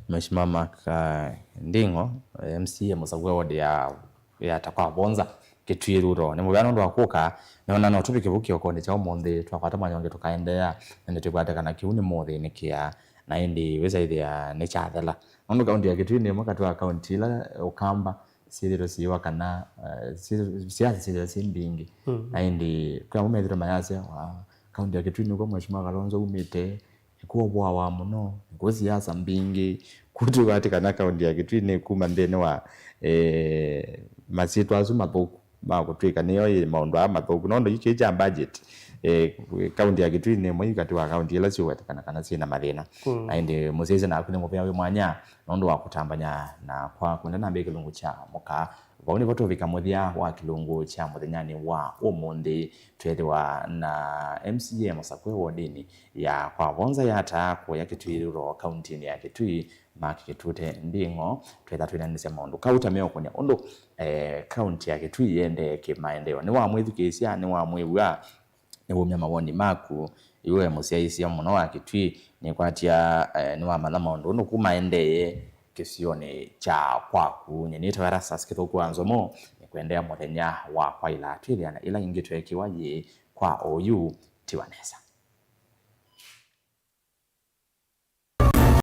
Mheshimiwa Mark, ah, Nding'o, M C A mũsakũe ward ya, ya Takwavonza, Kitui Rural. Nĩ mũvea nũndũ wa kũka, nĩona no tũvike vau kĩokonĩ kya ũmũnthĩ, twakwata mwanya ũngĩ tũkaendeea, na nĩtwĩkwate kana kĩu nĩ mũthĩnĩkĩa, na ĩndĩ wĩsa ĩthĩa nĩ kyathela. Nũndũ kaunti ya Kitui nĩ ĩmwe katĩ wa kaunti ila Ũkamba syĩthĩtwe syĩwa kana, eh, syĩ-, siasa syĩthĩtwe syĩ mbingĩ. Na ĩndĩ kwĩ amwe methĩtwe mayasya, wa, kaunti ya Kitui nĩkw'o Mheshimiwa Kalonzo umĩte, nĩkw'o ũvoawa mũno, nĩkw'o siasa mbingĩ. Kũtwĩkwatĩ kana kaunti ya Kitui nĩ kuma nthĩnĩ wa, eh, masyĩtwa asu mathũku ma kũtw'ĩka nĩyo yĩ maũndũ aa mathũku. Nũndũ yu kĩĩ kya budget, eh, kaunti ya Kitui nĩ ĩmwe yu katĩ wa kaunti ila syũwetekana kana syĩ na mathĩna. Na ĩndĩ mũsyaĩĩsya naku nĩ mũvea wĩ mwanya nũndũ wa kũtambany'a na kwa kwenda nambĩa kĩlungu kya mũka. Vau nĩvo tũvika mũthya wa kĩlungu kya mũthenyanĩ wa ũmũnthĩ. Twethĩwa na M C A mũsakũe wodinĩ ya Kwavonza ya Taa kũya Kitui Rural, kauntinĩ ya Kitui, Mark Kitute Nding'o, twetha twĩnanĩsya maũndũ kauta meũkũnya ũndũ, eh, kaunti ya Kitui yendee kĩmaendeeo. Nĩwamwĩthukĩĩsya, nĩwamwĩw'a, nĩwumya mawoni maku. Iwe mũsyaĩĩsya mũno wa Kitui, nĩkwatya, eh, nĩwamanya maũndũ ũndũ kũmaendee kĩsionĩ kya kwaku. Nyie nĩtawa Erastus Kĩthũku wa Nzomo, nĩkwendea mũthenya wa kwaĩla twĩthĩana ĩla ĩngĩ tweekĩwa yĩ kwa oyu tiwa nesa.